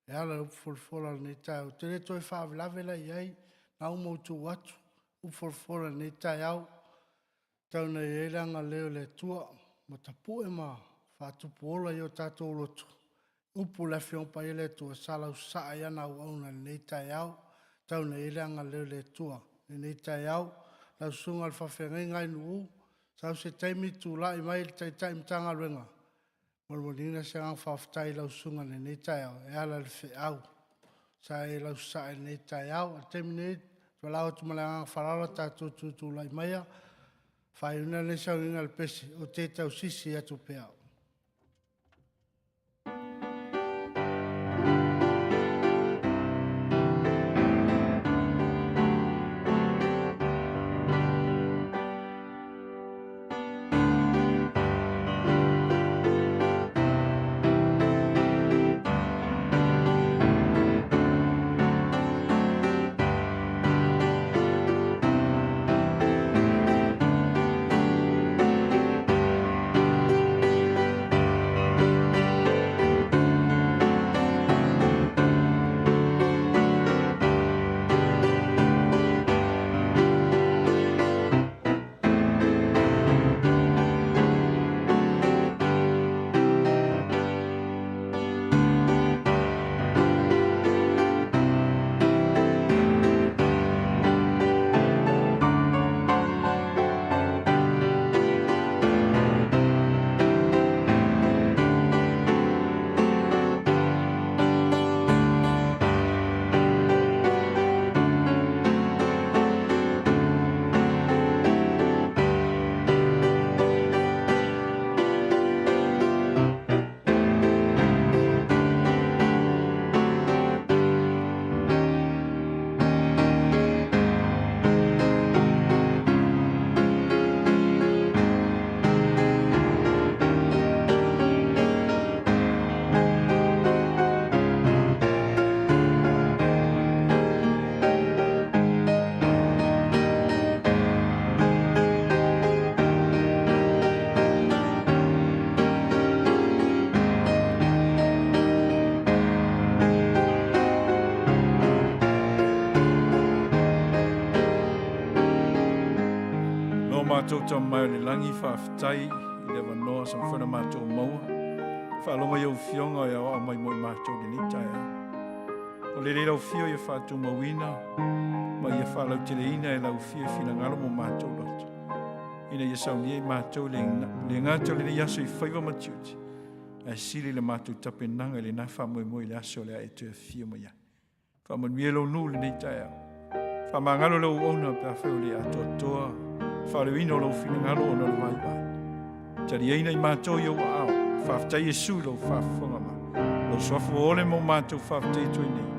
e ala i upu folafola i lenei taeao. Ou te le toe faalavelave la i ai, o lena ua mautu atu upu folafola i lenei taeao tau ina i ai le agalelei o le Atua ma tapue ma faatupu ola i o tatou loto upu i le Afioaga Paia a le Atua sa lausasaa ai ana auauna i lenei taeao. Tau ina i ai le agalelei o le Atua i lenei taeao. Lau Susuga i le Faafeagaiga Ainuu, sau se taimi tulai mai le Taitai Matagaluega, molimoliina se agaga faafetai i lau Susuga i lenei taeao e ala i le feau sa e lausasaa i lenei taeao. A o le taimi lenei, ou te valaau atu ma le agaga faaaloalo tatou tutulai maia e faaiuina lenei sauniga i le pese, “Ou te tausisi atu pea.” Lo matou Tama mai o le lagi, faafetai i le avanoa sa mafai ona matou maua. Faalogo i ou Afioga e aoao mai mo i matou i lenei taeao. O le lei lau Afio ia faatumauina ma ia faalauteleina e lau Afio i finagalo mo matou loto, ina ia saunia i matou le, le gata o lenei aso i faiva ma tiute, ae sili le matou tapenaga i lena faamoemoe i le aso o le a e toe afio mai ai. Faamanuia lou nuu i lenei taeao. Faamagalo le auauna pe afai o le atoatoa faaleoina o lou finagalo ona o le vaivai. Taliaina i matou i ou aao. Faafetai Iesu i lou faafofoga mai. Lou suafa ua ole mo matou faafetai atu ai nei.